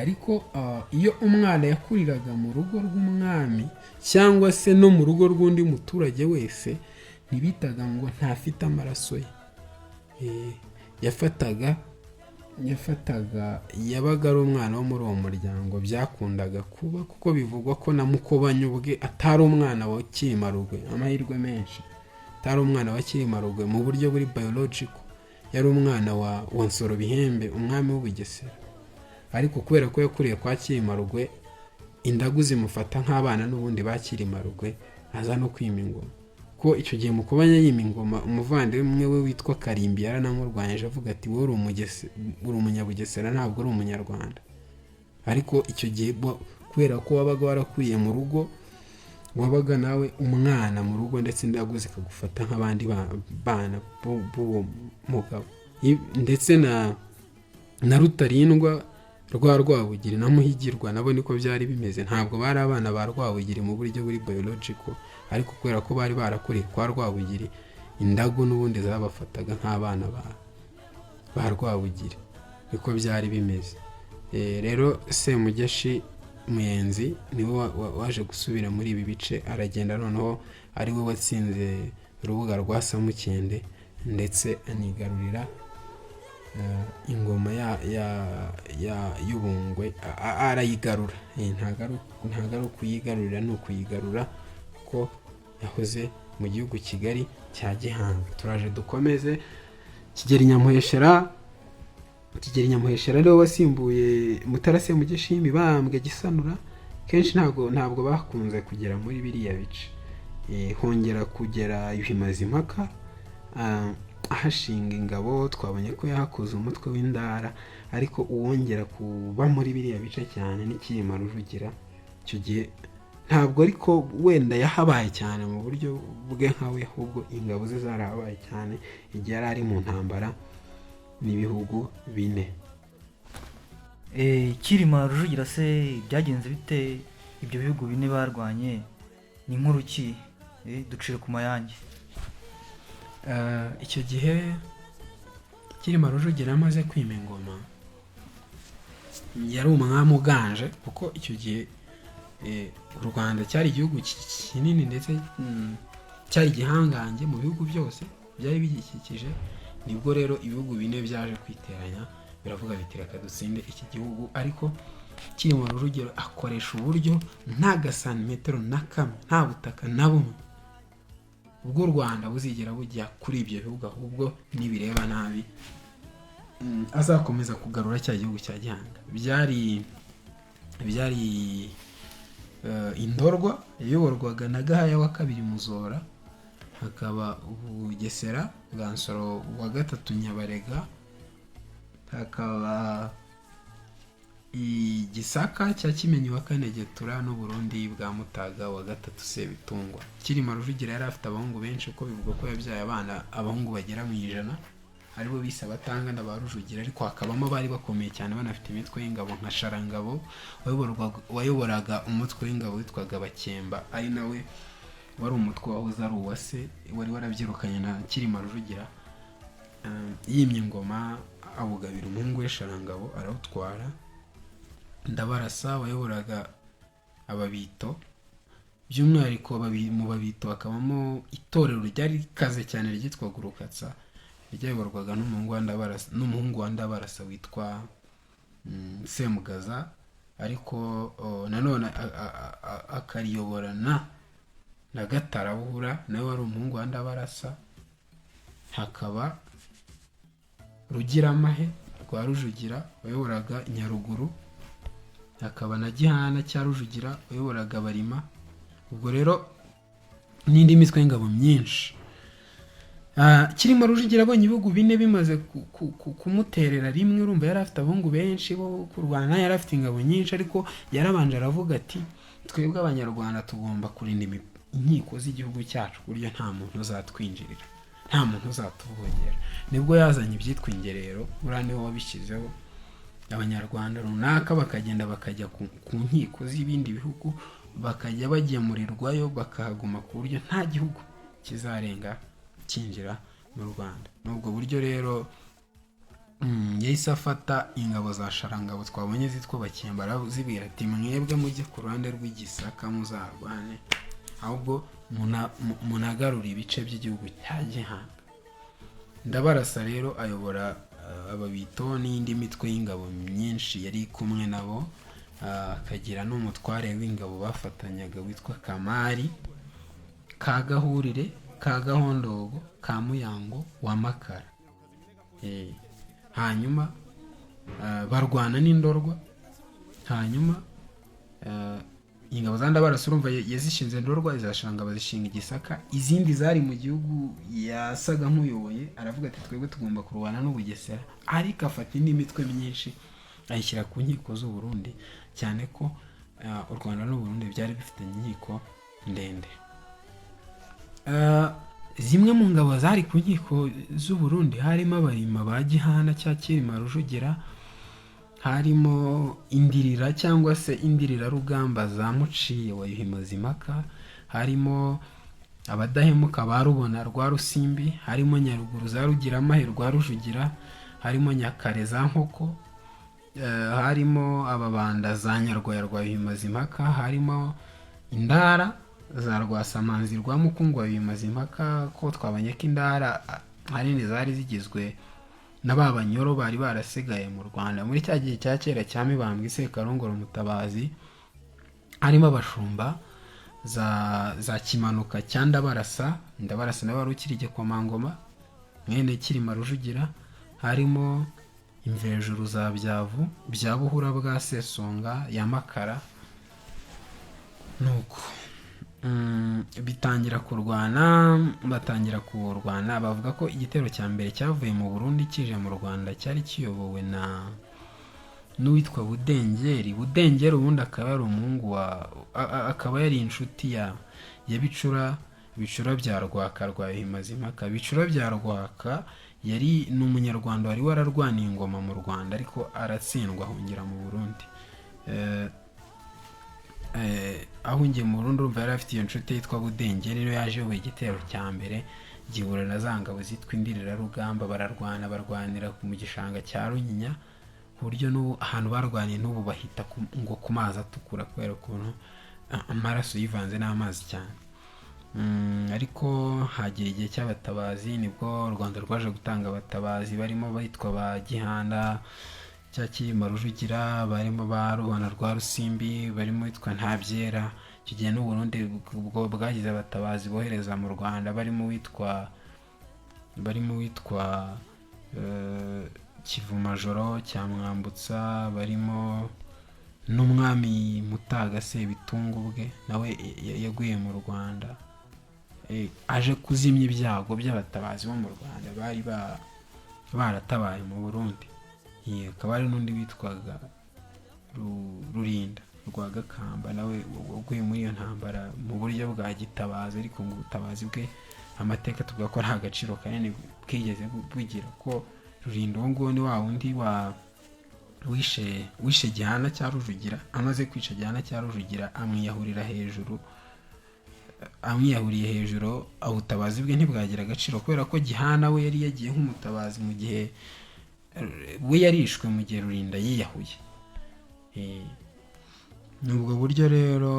Speaker 3: Ariko iyo umwana yakuriraga mu rugo rw'umwami cyangwa se no mu rugo rw'undi muturage wese, ntibitaga ngo ntafite amaraso ye. Yafataga yabaga ari umwana wo muri uwo muryango. Byakundaga kuba kuko bivugwa ko na Mukobanya ubwe atari umwana wa Cyilima Rugwe, amahirwe menshi atari umwana wa Cyilima Rugwe mu buryo buri biological, yari umwana wa Nsoro Bihembe, umwami w'Ubugesera. Ariko kubera ko yakuriye kwa Cyilima Rugwe, indagu zimufata nk'abana n'ubundi ba Cyilima Rugwe, aza no kwima ingoma. Ko icyo gihe Mukobanya yima ingoma, umuvandimwe we witwa Karimbi yaranamurwanyije, avuga ati: "Wowe uri Umunyabugesera, ntabwo uri Umunyarwanda." Ariko icyo gihe kubera ko wabaga warakuriye mu rugo, wabaga nawe umwana mu rugo, ndetse indagu zikagufata nk'abandi bana b'uwo mugabo. Ndetse na Rutarindwa rwa Rwabugiri na Muhigirwa nabo niko byari bimeze. Ntabwo bari abana ba Rwabugiri mu buryo buri biological, ariko kubera ko bari barakuriye kwa Rwabugiri, indagu n'ubundi zabafataga nk'abana ba Rwabugiri, niko byari bimeze. Rero Semugeshi Muyenzi niwe waje gusubira muri ibi bice, aragenda noneho ari we watsinze Urubuga rwa Samukende, ndetse anigarurira ingoma y'Ubungwe, arayigarura. Ntabwo ari ukuyigarurira, ni ukuyigarura kuko yahoze mu gihugu Kigali cya Gihanga. Turaje dukomeze. Kigeli Nyamuheshera, Kigeli Nyamuheshera niwe wasimbuye Mutara Semugeshi Mibambwe Gisanura. Kenshi ntabwo bakunze kugera muri biriya bice. Hongera kugera Yuhi Mazimpaka, ahashinga ingabo. Twabonye ko yahakoze umutwe w'Indara, ariko uwongera kuba muri biriya bice cyane ni Cyilima Rujugira. Icyo gihe ntabwo ariko wenda yahabaye cyane mu buryo bwe nkawe, ahubwo ingabo ze zarahabaye cyane igihe yari ari mu ntambara n'ibihugu bine.
Speaker 2: Cyilima Rujugira se byagenze bite? Ibyo bihugu bine barwanye ni nkuru ki? Ducire ku mayange.
Speaker 3: Icyo gihe Cyilima Rujugira amaze kwima ingoma, yari umwami uganje, kuko icyo gihe u Rwanda cyari igihugu kinini, ndetse cyari igihangange mu bihugu byose byari bigikikije. Nibwo rero ibihugu bine byaje kwiteranya, biravuga biti: "Reka dutsinde iki gihugu." Ariko Cyilima Rujugiro akoresha uburyo nta gasantimetero na kamwe, nta butaka na bumwe ubwo u Rwanda buzigera bujya kuri ibyo bihugu, ahubwo nibireba nabi azakomeza kugarura cya gihugu cya Gihanga. Byari Indorwa yayoborwaga na Gahaya wa kabiri Muzora, hakaba Ubugesera bwa Nsoro wa gatatu Nyabarega, hakaba Igisaka cya Kimenyi wa kane Getura, n'Uburundi bwa Mutaga wa gatatu Sebitungwa. Cyilima Rujugira yari afite abahungu benshi, kuko bivugwa ko yabyaye abana abahungu bagera mu 100. aribo bise Abatangana ba Rujugira, ariko hakabamo abari bakomeye cyane banafite imitwe y'ingabo nka Sharangabo wayoboraga umutwe w'ingabo witwaga Bakemba, ari nawe wari umutwe wahoze ari uwa se wari warabyirukanye na Cyilima Rujugira. Yimye ingoma abugabira umuhungu we Sharangabo arawutwara. Ndabarasa wayoboraga Ababito, by'umwihariko mu Babito hakabamo itorero ryari rikaze cyane ryitwaga Urukatsa, ryayoborwaga n'umuhungu wa Ndabarasa witwa Semugaza, ariko nanone akariyoborana na Gatarabuhura, nawe wari umuhungu wa Ndabarasa. Hakaba Rugiramahe rwa Rujugira wayoboraga Nyaruguru, hakaba na Gihana cya Rujugira wayoboraga Barima. Ubwo rero n'indi mitwe y'ingabo myinshi. Cyilima Rujugira abonye ibihugu bine bimaze kumuterera rimwe, urumva yari afite abahungu benshi bo kurwana, yari afite ingabo nyinshi, ariko yarabanje aravuga ati twebwe Abanyarwanda tugomba kurinda inkiko z'igihugu cyacu ku buryo nta muntu uzatwinjirira, nta muntu uzatuvogera. Nibwo yazanye ibyitwa ingerero, buriya niwe wabishyizeho, Abanyarwanda runaka bakagenda bakajya ku nkiko z'ibindi bihugu, bakajya bagemurirwayo, bakahaguma ku buryo nta gihugu kizarenga cyinjira mu Rwanda. Ni ubwo buryo rero yahise afata ingabo za Sharangabo twabonye zitwa Bakemba, arazibwira ati mwebwe mujye ku ruhande rw'Igisaka muzarwane, ahubwo munagarure ibice by'igihugu cya Gihanga. Ndabarasa rero ayobora Ababito n'indi mitwe y'ingabo myinshi yari kumwe nabo, akagira n'umutware w'ingabo bafatanyaga witwa Kamari ka Gahurire ka Gahondogo ka Muyango wa Makara. Hanyuma barwana n'Indorwa. Hanyuma ingabo za Ndabarasa urumva yazishinze Ndorwa, izashanga bazishinga Igisaka, izindi zari mu gihugu yasaga nk'uyoboye, aravuga ati twebwe tugomba kurwana n'Ubugesera, ariko afata indi mitwe myinshi ayishyira ku nkiko z'u Burundi, cyane ko u Rwanda n'u Burundi byari bifitanye inkiko ndende. Zimwe mu ngabo zari ku nkiko z'u Burundi harimo Abarima ba Gihana cya Cyilima Rujugira, harimo Indirira cyangwa se Indirira-rugamba za Muciye wa Yuhi Mazimpaka, harimo Abadahemuka ba Rubona rwa Rusimbi, harimo Nyaruguru za Rugiramahe rwa Rujugira, harimo Nyakare za Nkoko, harimo Ababanda za Nyarwaya rwa Yuhi Mazimpaka, harimo Indara za Rwasamanzi rwa Mukungu wa Yuhi Mazimpaka. Ko twabonye ko Indara ahanini zari zigizwe na ba Banyoro bari barasigaye mu Rwanda muri cya gihe cya kera cya Mibambwe Sekarongoro Mutabazi, harimo Abashumba za Kimanuka cya Ndabarasa, Ndabarasa nawe wari ukiri igikomangoma mwene Cyilima Rujugira, harimo Imvejuru za Byavu bya Buhura bwa Sesonga ya Makara. Nuko bitangira kurwana, batangira kurwana. Bavuga ko igitero cya mbere cyavuye mu Burundi kije mu Rwanda cyari kiyobowe na n'uwitwa Budengeri. Budengeri ubundi akaba yari umuhungu wa akaba yari inshuti ya Bicura bya Rwaka rwa Yuhi Mazimpaka. Bicura bya Rwaka yari ni Umunyarwanda wari wararwaniye ingoma mu Rwanda, ariko aratsindwa ahungira mu Burundi. Ahungiye mu Burundi, urumva yari afite iyo nshuti yitwa Budengeri, rero yaje ayoboye igitero cya mbere gihura na za ngabo zitwa Indirarugamba, bararwana, barwanira mu gishanga cya Runyinya, ku buryo n'ubu ahantu barwaniye n'ubu bahita ngo ku mazi atukura, kubera ukuntu amaraso yivanze n'amazi cyane. Ariko hagera igihe cy'abatabazi, nibwo u Rwanda rwaje gutanga abatabazi barimo bitwa ba Gihanda cya Cyilima Rujugira, barimo ba Rubona rwa Rusimbi, barimo witwa Ntabyera. Icyo gihe n'u Burundi ubwo bwagize abatabazi bohereza mu Rwanda, barimo witwa Kivumajoro cya Mwambutsa, barimo n'umwami Mutaga Sebitungu ubwe nawe yaguye mu Rwanda, aje kuzimya ibyago by'abatabazi bo mu Rwanda bari baratabaye mu Burundi. Hakaba hari n'undi witwaga Rurinda rwa Gakamba nawe waguye muri iyo ntambara mu buryo bwa gitabazi, ariko ngo ubutabazi bwe Amateka tuvuga ko nta gaciro kanini bwigeze bugira, ko Rulindo uwo nguwo ni wa wundi wa wishe Gihana cya Rujugira. Amaze kwica Gihana cya Rujugira, amwiyahurira hejuru. Amwiyahuriye hejuru, ubutabazi bwe ntibwagira agaciro, kubera ko Gihana we yari yagiye nk'umutabazi, mu gihe we yarishwe mu gihe Rulinda yiyahuye. Ni ubwo buryo rero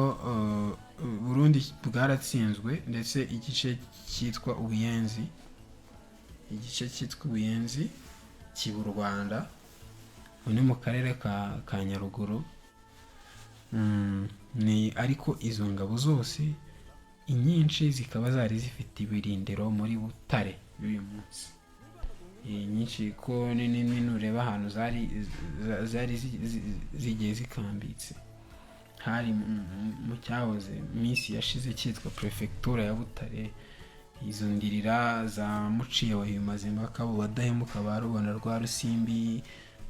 Speaker 3: Burundi bwaratsinzwe, ndetse igice cyitwa Ubuyenzi, igice cyitwa Ubuyenzi kiba u Rwanda. Ubu ni mu karere ka Nyaruguru. Ni ariko izo ngabo zose inyinshi zikaba zari zifite ibirindiro muri Butare y'uyu munsi. Nyinshi ko ni nureba ahantu zari zigiye zikambitse, hari mu cyahoze minsi yashize cyitwa Perefegitura ya Butare. Izo ndirira za Muciye wa Mazimpaka, abo badahemuka ba Rubona rwa Rusimbi,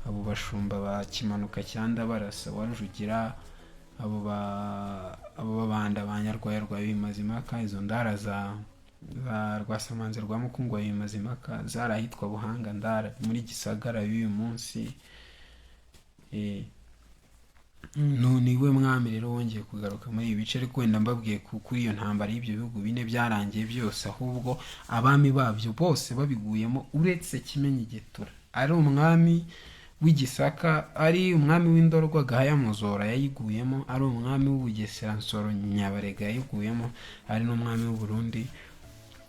Speaker 3: abo bashumba ba Kimanuka cya Ndabarasa wa Rujugira, abo babanda ba Nyarwaya rwa Bimazimpaka, izo ndara za Rwasamanzi rwa Mukungu wa Bimazimpaka zari ahitwa Buhanga Ndara muri Gisagara y'uyu munsi. Niwe mwami rero wongeye kugaruka muri ibi bice. Ariko wenda mbabwiye kuri iyo ntambara y'ibyo bihugu bine, byarangiye byose ahubwo abami babyo bose babiguyemo, uretse Kimenyi Getura ari umwami w'Igisaka, ari umwami w'Indorwa Gahaya Muzora yayiguyemo, ari umwami w'Ubugesera Nsoro Nyabarega yayiguyemo, ari n'umwami w'Uburundi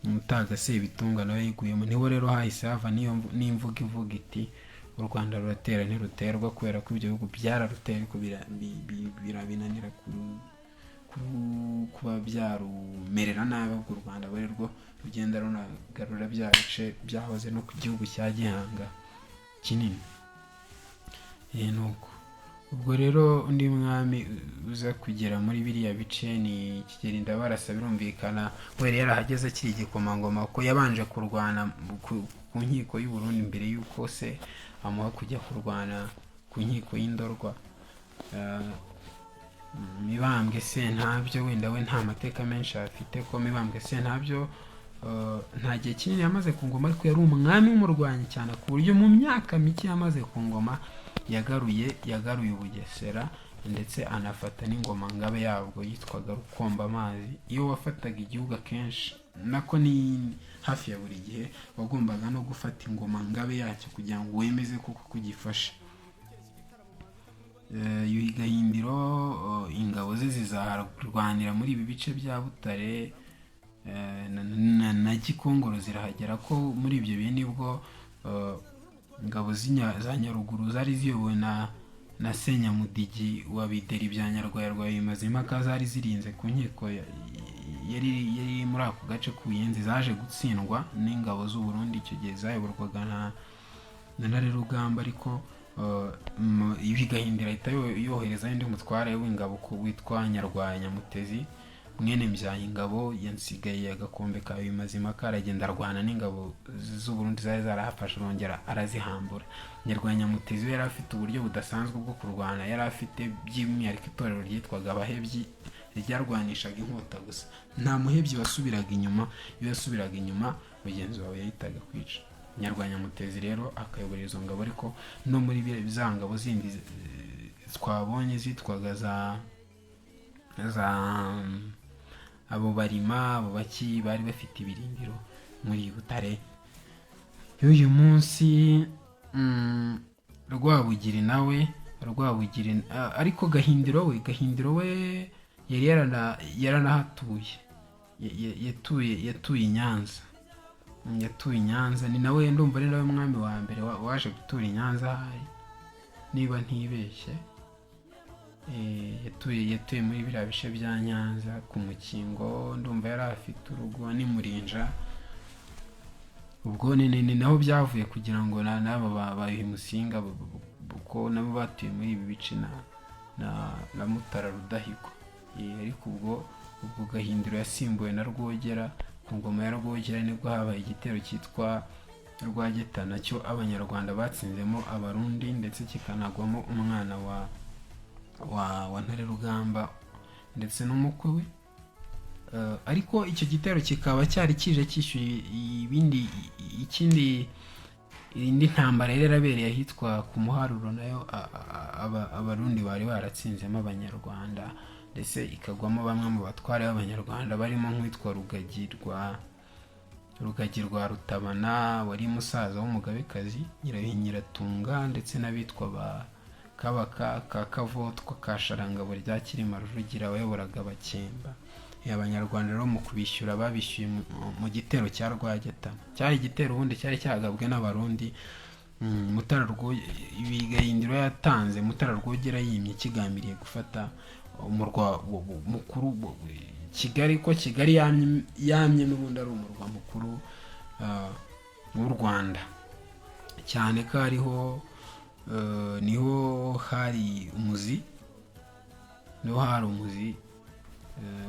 Speaker 3: Mutaga Sebitunga nawe yayiguyemo. Niho rero hahise hava n'imvugo ivuga iti: "U Rwanda ruratera ntiruterwa", kubera ko ibyo bihugu byararuteye, ariko birabinanira kuba byarumerera nabi. Ahubwo u Rwanda aba ari rwo rugenda runagarura bya bice byahoze no ku gihugu cya Gihanga kinini. Nuko ubwo rero undi mwami uza kugera muri biriya bice ni Kigeli Ndabarasa. Birumvikana we yari yarahageze akiri igikomangoma, kuko yabanje kurwana ku nkiko y'u Burundi mbere y'uko se amuha kujya kurwana ku nkiko y'Indorwa. Mibambwe Sentabyo wenda we nta mateka menshi afite, ko Mibambwe Sentabyo nta gihe kinini yamaze ku ngoma, ariko yari umwami w'umurwanyi cyane, ku buryo mu myaka mike yamaze ku ngoma yagaruye Ubugesera, ndetse anafata n'ingoma ngabe yabwo yitwaga Rukombamazi. Iyo wafataga igihugu akenshi, nako ni hafi ya buri gihe, wagombaga no gufata ingoma ngabe yacyo kugira ngo wemeze koko kugifashe. Yuhi Gahindiro, ingabo ze zizaharwanira muri ibi bice bya Butare na Gikongoro zirahagera, ko muri ibyo bihe nibwo ingabo za Nyaruguru zari ziyobowe na Senyamudigi wa Bideri bya Nyarwaya rwa Bimazimpaka zari zirinze ku nkiko yari muri ako gace k'Ubuyenzi, zaje gutsindwa n'ingabo z'u Burundi icyo gihe zayoborwaga na Ntare Rugamba. Ariko Yuhi Gahindiro ahita yoherezayo undi mutware w'ingabo ko witwa Nyarwaya Nyamutezi mwene Mbyayingabo yansigaye agakombe ka Bimazimpaka, aragenda arwana n'ingabo z'u Burundi zari zarahafashe, arongera arazihambura. Nyarwaya Nyamutezi we yari afite uburyo budasanzwe bwo kurwana, yari afite by'umwihariko itorero ryitwaga Abahebyi ryarwanishaga inkota gusa. Nta muhebyi wasubiraga inyuma, iyo yasubiraga inyuma mugenzi wawe yahitaga kwica. Nyarwaya Nyamutezi rero akayobora izo ngabo, ariko no muri za ngabo zindi twabonye zitwaga za abo barima, abo baki bari bafite ibirindiro muri Butare y'uyu munsi. Rwabugiri nawe, Rwabugiri ariko Gahindiro we yari yaranahatuye. Yatuye i Nyanza. Yatuye i Nyanza, ni nawe ndumva ari nawe mwami wa mbere waje gutura i Nyanza ahari niba ntibeshye. Yatuye muri biriya bice bya Nyanza ku Mukingo, ndumva yari afite urugo ni Murinja. Ubwo ni naho byavuye kugira ngo n'abo ba Yuhi Musinga, kuko nabo batuye muri ibi bice na Mutara Rudahigwa. Ariko ubwo Gahindiro yasimbuwe na Rwogera. Ku ngoma ya Rwogera nibwo habaye igitero cyitwa Rwageta, nacyo Abanyarwanda batsinzemo Abarundi, ndetse kikanagwamo umwana wa Ntare Rugamba ndetse n'umukwe we. Ariko icyo gitero kikaba cyari kije cyishyuye ibindi ikindi indi ntambara yari yarabereye ahitwa ku Muharuro, nayo Abarundi bari baratsinzemo Abanyarwanda, ndetse ikagwamo bamwe mu batware b'Abanyarwanda barimo nk'uwitwa Rugagi rwa Rutabana, wari musaza w'umugabekazi Nyiratunga, ndetse n'abitwa ba Kabaka ka Kavotwa ka Sharangabo rya Cyilima Rujugira wayoboraga Abakemba. Abanyarwanda rero mu kubishyura babishyuye mu gitero cya Rwagetama. Cyari igitero ubundi cyari cyagabwe n'Abarundi. Mutara Gahindiro yatanze Mutara Rwogera yimye kigambiriye gufata umurwa mukuru Kigali, ko Kigali yamye n'ubundi ari umurwa mukuru w'u Rwanda, cyane ko ariho niho hari umuzi, niho hari umuzi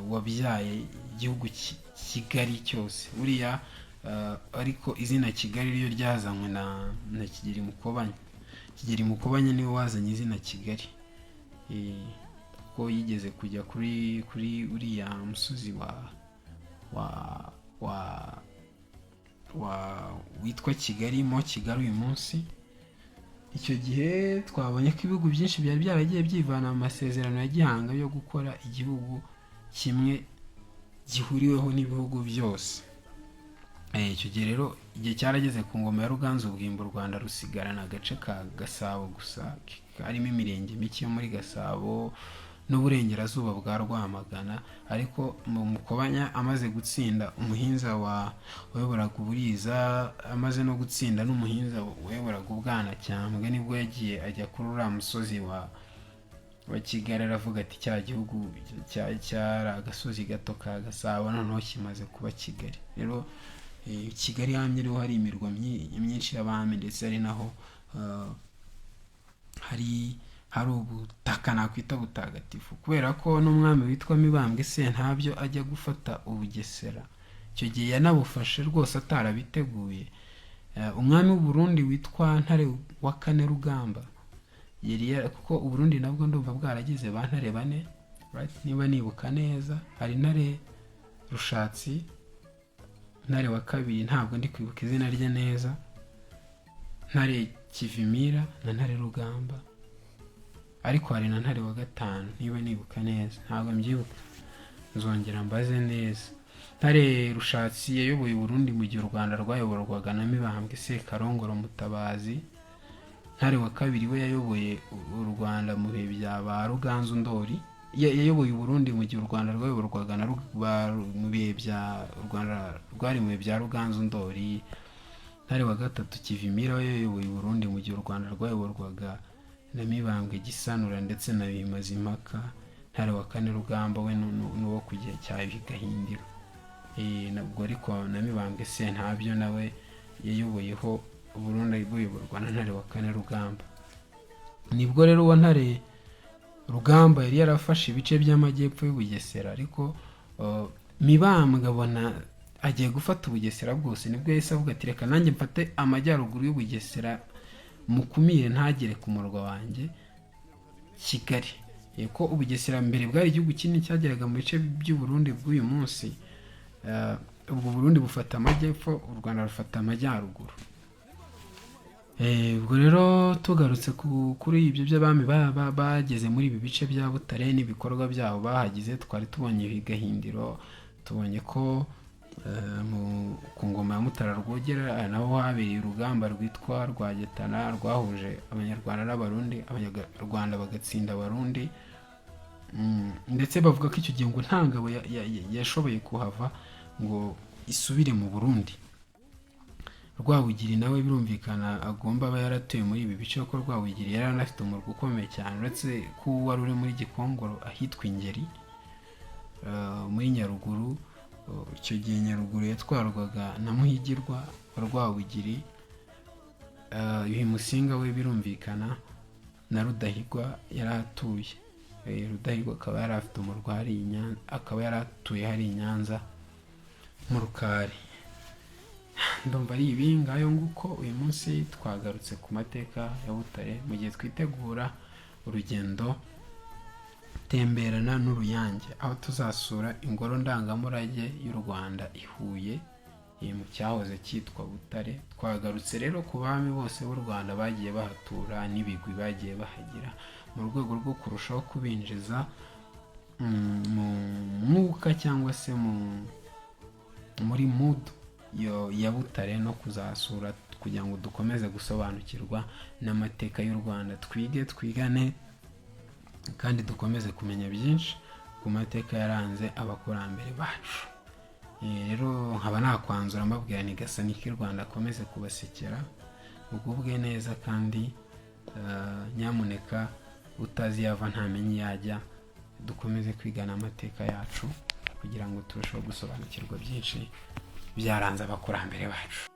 Speaker 3: wabyaye igihugu Kigali cyose buriya. Ariko izina Kigali ryo ryazanywe na Kigeli Mukobanya. Kigeli Mukobanya niwe wazanye izina Kigali, kuko yigeze kujya kuri uriya musozi wa witwa Kigali mo Kigali uyu munsi. Icyo gihe twabonye ko ibihugu byinshi byari byaragiye byivana mu masezerano ya Gihanga yo gukora igihugu kimwe gihuriweho n'ibihugu byose. Icyo gihe rero igihe cyarageze ku ngoma ya Ruganzu Bwimba, u Rwanda rusigarana agace ka Gasabo gusa, karimo imirenge mike yo muri Gasabo n'uburengerazuba bwa Rwamagana. Ariko mu Mukobanya amaze gutsinda umuhinza wa wayoboraga Uburiza, amaze no gutsinda n'umuhinza wayoboraga Ubwanacyambwe, nibwo yagiye ajya kuri uriya musozi wa Kigali, aravuga ati cya gihugu cyari agasozi gato ka Gasabo noneho kimaze kuba Kigali. Rero Kigali hamye ariho hari imirwa myinshi y'abami, ndetse ari naho hari ubutaka nakwita butagatifu, kubera ko n'umwami witwa Mibambwe Sentabyo ajya gufata Ubugesera, icyo gihe yanabufashe rwose atarabiteguye. Umwami w'u Burundi witwa Ntare wa kane Rugamba yari kuko Uburundi nabwo ndumva bwaragize ba Ntare bane, right? Niba nibuka neza, hari Ntare Rushatsi, Ntare wa kabiri ntabwo ndi kwibuka izina rye neza, Ntare Kivimira na Ntare Rugamba, ariko hari na Ntare wa gatanu niba nibuka neza, ntabwo mbyibuka, nzongera mbaze neza. Ntare Rushatsi yayoboye Burundi mu gihe u Rwanda rwayoborwaga na Mibambwe Sekarongoro Mutabazi. Ntare wa kabiri we yayoboye u Rwanda mu bihe bya ba Ruganzu Ndori. Yayoboye Uburundi mu gihe u Rwanda rwayoborwaga na mu bihe bya u Rwanda rwari mu bihe bya Ruganzu Ndori. Ntare wa gatatu Kivimira we yayoboye Uburundi mu gihe u Rwanda rwayoborwaga na Mibambwe Gisanura ndetse na Bimazimpaka. Ntare wa kane Rugamba we n'uwo ku gihe cya Gahindiro. Nabwo ariko na Mibambwe Sentabyo nawe yayoboyeho Burundi buyoborwa na Ntare wa kane Rugamba. Nibwo rero uwo Ntare Rugamba yari yarafashe ibice by'amajyepfo y'Ubugesera, ariko Mibambwe abona agiye gufata Ubugesera bwose, nibwo yahise avuga ati reka nanjye mfate amajyaruguru y'Ubugesera mukumire ntagere ku murwa wanjye Kigali. Ko Ubugesera mbere bwari igihugu kinini cyageraga mu bice by'Uburundi bw'uyu munsi. Ubwo Burundi bufata amajyepfo, u Rwanda rufata amajyaruguru. Ubwo rero tugarutse kuri ibyo by'abami bageze muri ibi bice bya Butare n'ibikorwa byabo bahagize, twari tubonye Gahindiro, tubonye ko ku ngoma ya Mutara Rwogera naho habereye urugamba rwitwa Rwagetana rwahuje Abanyarwanda n'Abarundi, Abanyarwanda bagatsinda Abarundi. Ndetse bavuga ko icyo gihe ngo nta ngabo yashoboye kuhava ngo isubire mu Burundi. Rwabugiri nawe birumvikana agomba aba yaratuye muri ibi bice, kuko Rwabugiri yari anafite umurwa ukomeye cyane, uretse ko wari uri muri Gikongoro ahitwa Ingeri, muri Nyaruguru. Icyo gihe Nyaruguru yatwarwaga na Muhigirwa wa Rwabugiri. Yuhi Musinga we birumvikana na Rudahigwa yari atuye. Rudahigwa akaba yari afite umurwa hari i Nyanza, akaba yari atuye hari i Nyanza mu Rukari. Ndumva ari ibi ngayo nguko. Uyu munsi twagarutse ku mateka ya Butare mu gihe twitegura urugendo. Temberana n'Uruyange, aho tuzasura Ingoro Ndangamurage y'u Rwanda i Huye, mu cyahoze cyitwa Butare. Twagarutse rero ku bami bose b'u Rwanda bagiye bahatura n'ibigwi bagiye bahagira, mu rwego rwo kurushaho kubinjiza mu mwuka cyangwa se muri mood ya Butare no kuzasura, kugira ngo dukomeze gusobanukirwa n'amateka y'u Rwanda, twige, twigane kandi dukomeze kumenya byinshi ku mateka yaranze abakurambere bacu. Rero nkaba nakwanzura mbabwira ni Gasani k'i Rwanda akomeze kubasekera, mugubwe neza kandi nyamuneka utazi yava ntamenye iyo ajya. Dukomeze kwigana amateka yacu kugira ngo turusheho gusobanukirwa byinshi byaranze abakurambere bacu.